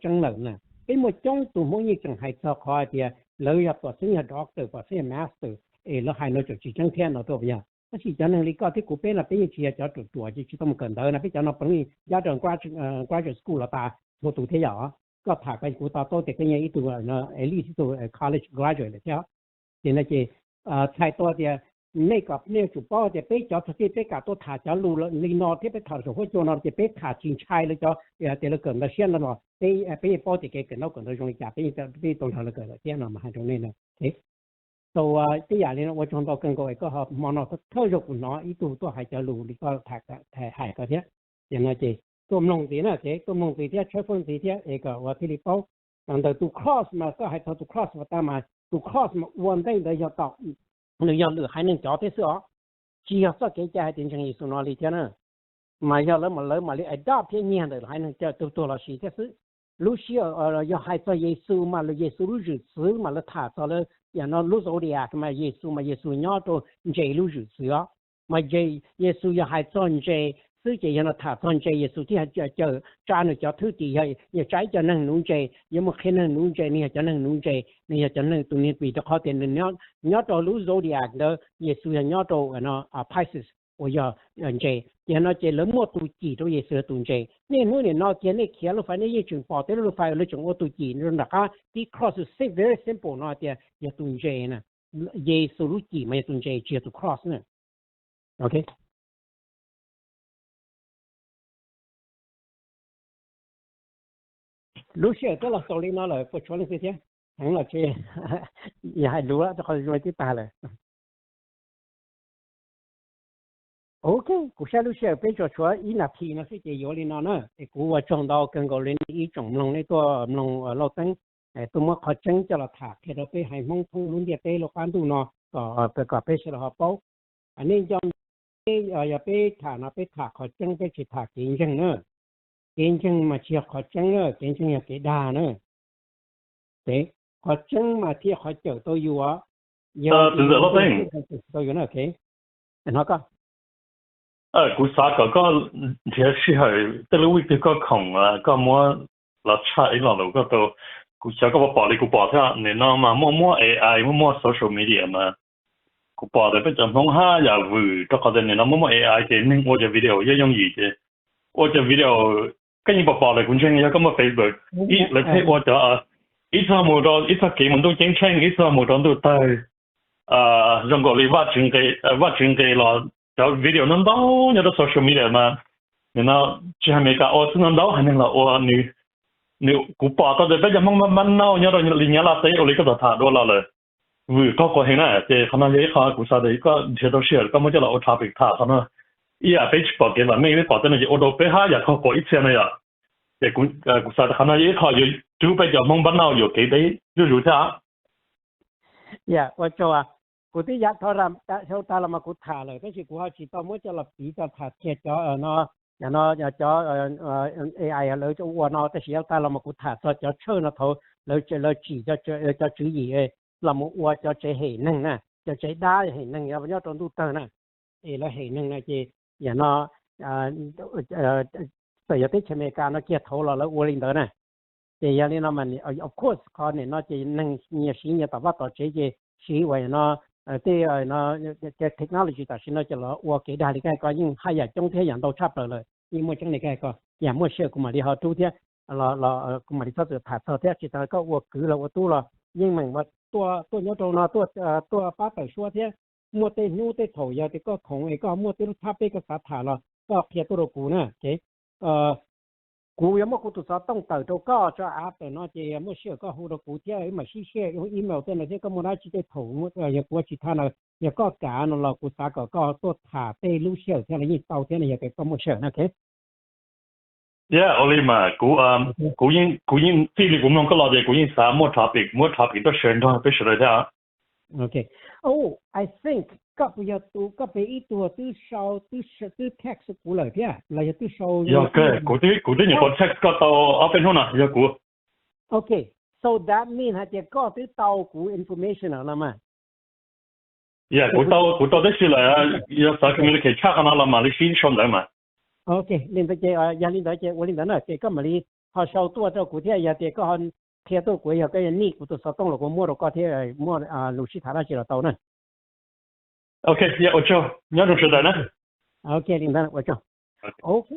tseeb lawm na. Peb muaj coob tus Hmoob yeej tseem hais txog qhov hais tias lawv yog pom xeeb yog doctor, pom xeeb yog master, es lawv hais no tseem tsis tseeb thiab no tuaj yog. Tab sis cov neeg li koj thiab kuv peb no peb yeej tsis yog cov ruam ruam ces tsis tau mus kawm ntawv no, peb cov no peb yeej nyob rau graduate school los tas txhua tus thiab yom. Koj tham ko kuv to taub tias koj yeej ib tug, at least ib tug college graduate lawm thiab. Ces no ces txhais tau tias nej kom nej yuav tsum paub tias peb cov txog kev peb kam tuaj tham cov lus li no thiab peb tham saum huab cua no ces peb tham tsis ntshai lawv cov tias lawv kawm ntawv siab no los peb yeej paub tias kev kawm ntaub kawm ntawv zoo li cas, peb yeej tau nrog lawv kawm lawm thiab no mas hais rau nej na. Tau, tej yam li no ua tsaug ntau kawg nkaus es koj ho hmo no thawj zaug kuv hnov ib tug tuaj hais cov lus li koj hais ko thiab. Ces no ces tuaj mloog ntxiv na, tuaj mloog ntxiv thiab tshawb fawb ntxiv thiab es kom ua thiaj li paub. Ntawm tus cross mas koj hais txog tus cross mas tas mas tus cross mas ua ntej ntawd yog tom, nws yog lwm haiv neeg cov thiab xwb os, tsis yog txoj kev cai hais tias ntseeg Yexus no li thiab na. Mas yog lawv mam lawv mam li adopt thiab nyiag ntawm haiv neeg cov tuag los sis thiab xwb. Lub sij hawm yog hais txog Yexus mas lawv Yexus lub zwm txwv mas lawv tham txog lawv yam no lub zodiac mas Yexus mas Yexus nyob rau ntses lub zwm txwv os. Mas Yexus yog hais txog ntses xwb ces yog no tham txog ntses Yexus thiaj cawm tsa nws cov thwj tim, yog tsa ib co neeg nuv ntses, yuav mus qhia neeg nuv ntses, nws yog cov neeg nuv ntses, nws yog cov neeg tus niag vim rau qhov tias nws nyob rau lub zodiac ntawd Yexus yog nyob rau Pisces uas yog ntses. Ces no ces lawv muaj tus cim rau Yexus yog tus ntses. Niaj hnub nim no kiag nej khiav lub fais nej yeej tseem pom tej lub fais lawv tseem ua tus cim rau nram qab tib cross, very simple no tias yog tus ntses na. Yexus lub cim mas yog tus ntses tsis yog tus cross na. Ok. Lub sij hawm twb los xaus li no lawm puas tshuav leej twg thiab? Heev los tsis, yog hais lus rau qhov zoo twb tag lawm. Ok, kuv saib lub sij hawm peb tsuas tshuav ib nas this no xwb ces yuav li no na. Es kuv ua tsaug ntau kawg nkaus li nej ib tsoom mloog, nej tuaj mloog Lauj Teeb tuaj muab qhov tseeb coj los tham qhia rau peb haiv Hmoob thoob lub ntiaj teb lub qab ntuj no kom, kom peb sawv daws ho paub. Nej nco, yog peb tham no peb tham qhov tseeb peb tsis tham kev ntseeg na. Kev ntseeg mas tsis yog qhov tseeb na, kev ntseeg yog kev dag na. Qhov tseeb mas thiaj qhov cawm tau yus, yog tau yus na. Hnov koj. Kuv xav kom koj nrhiav sij hawm tej lub vij twg koj khoom koj muab los tshaj ib lo lus koj tau. Kuv xav koj pom pom li kuv pom thiab, nim no mas muaj muaj A I, muaj muaj social media mas kuv pom tias peb cov Hmoob haj yam vwm rau qhov tias nim no muaj muaj A I ces neeg ua cov video yooj yooj yim ces ua cov video, koj yeej pom pom lawm kuv ntseeg yog koj muaj Facebook, lawv pheej ua cov, ib txog mus rau ib txog kev mus ntuj ceeb tsheej, ib txog mus rau ntuj tawg, zoo nkaus li Vaj Tswv nqe los cov video ntau ntau nyob rau social media mas nim no tsis hais Amelikas ua xwb, ntau ntau haiv neeg los ua. Nws, kuv pom tau tias peb cov Hmoob npab npab nauj nyob rau li Nyab Laj teb ua li koj tau tham dua los lawm, vwm qaug quas heev na. Ces qhov no yog ib qho kuv xav tias koj nrhiav tau sij hawm koj muab coj los ua topic tham qhov no. Ib yam peb tsis pom kev vam meej, peb pom tej no ces ua rau peb haj yam qaug quas ib txhia no yom. Ces kuv xav tias qhov no yog ib qho yuav rub peb cov Hmoob npab nauj yuam kev deb zuj zus thiab. Yam ua tsaug, kuv twb yav thov, xyoo tag los mas kuv tham lawm tab sis kuv ho tsis tau muab coj los piv coj tham kiag cov no, cov A I lawv ua no tab sis yav tag los mas kuv tham txog cov tshawj no thaum lawv tsim cov tswv yim los mus ua cov tsev hem neeg na, cov tsev dab hem neeg nyob rau ntuj tawg na. Es lawv hem neeg na ces yam no txawm yog teb chaws Amelikas no kiag thaum los lawv ua li ntawd na. Ces yog li no mas of course qhov nim no ces neeg nyias siv nyias tom vaj tom tsev ces siv uas no tej technology tam sim no ces los ua kev dag li koj hais ko yeej haj yam coob thiab yam ntau tshaj plaws lawm, yeej muaj tseeb li koj hais ko. Yam muaj sij hawm kuv mam li ho rub thiab, kuv mam li txhob txwm tham txog thiab tsis tas koj ua kwv los ua tub los yeej meem tuaj nyob rau no, tuaj pab tawm suab thiab. Muaj tej hnub tej thaum yog tias koj khoom es koj muaj tej lub thab peb koj xav tham los koj qhia tuaj rau kuv na. Kuv yuav muab kuv tus xov tooj tawm rau koj tso av tawm no ces muaj sij hawm koj hu rau kuv thiab wb mam sib share email tej no thiab koj muaj dab tsi tej thaum yog kuv ua tsis tau na, yog koj kam no los kuv xav kom koj tuaj tham tej lub sij hawm thiab los yeej tau thiab no yog tias koj muaj sij hawm na, ok? Yeah, ua li mas kuv, kuv yeej, kuv yeej txij li kuv mloog koj los ces kuv yeej xav muaj topic, muab topic tuaj share nrog peb sawv daws thiab. Ok. Oh, I think koj puas yog tus, koj pem ib tug twb sau, twb text kuv lawm thiab los yog twb sau? Yog, kuv twb, kuv twb nyuam qhuav text koj tau ob peb hnub no, yog kuv. Ok, so that mean hais tias koj twb tau kuv information no mas. Yeah, kuv tau, kuv tau tib si lawm, yog xav communicate tshaj qhov no los mam li sib sau ntawd mas. Ok, li ntawd ces, yog li ntawd ces ua li ntawd na ces koj mam li ho sau tuaj rau kuv thiab yog tias koj ho qhia tuaj kuv, yog koj need kuv tus xov tooj los kuv muab rau koj thiab muaj lus sib tham dab tsi los tau na. Ok, ua tsaug, nyob zoo sawv daws na. Ok, li ntawd ua tsaug. Ok,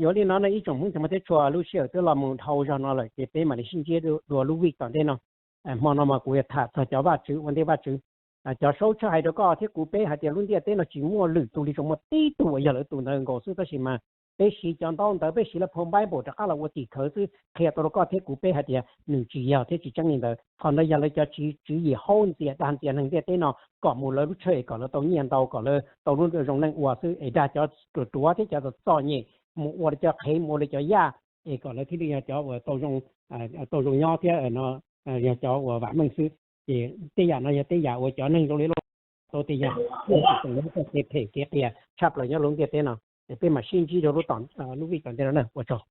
yuav li no no ib tsoom Hmoob txhua mus teb tshua, lub sij hawm twb los mus dhau zog no lawm ces peb mam li sib ntsib dua lub week tom ntej no. Hmo no mas kuv yuav tham txog cov vaj tswv ua ntej vaj tswv. Cov saub tshawb hais rau koj thiab kuv, peb hais tias lub ntiaj teb no tsis muaj lwm tus li, tsuas muaj tib tug uas yog lawv tus ntawd nkaus xwb, tab sis mas peb siv cov ntaub ntawv, peb siv lawv phau Bible rov qab los ua tim khawv xwb, qhia tau rau koj thiab kuv, peb hais tias nws tsis yog thiab tsis tseeb li ntawd. Qhov ntawd yog lawv cov tswv yim haub ntxias dag ntxias neeg ntiaj teb no kom mus lawv lub tsheb es kom lawv tau nyiaj ntau, kom lawv tau lub zoo neej ua xwb, es dag cov ruam ruam thiab cov txom nyem mus ua li cov qhev, mus ua li cov yaj, es kom lawv thiaj li yog cov uas tau zoo nyob thiab yog cov uas vam meej xwb. Ces tej yam no yog tej yam uas cov neeg zoo li loj tau tej yam, kev phem kev qias tshaj plaws nyob lub ntiaj teb no. Es peb mam sib ntsib rau lub tom, lub week tom ntej no na, ua tsaug.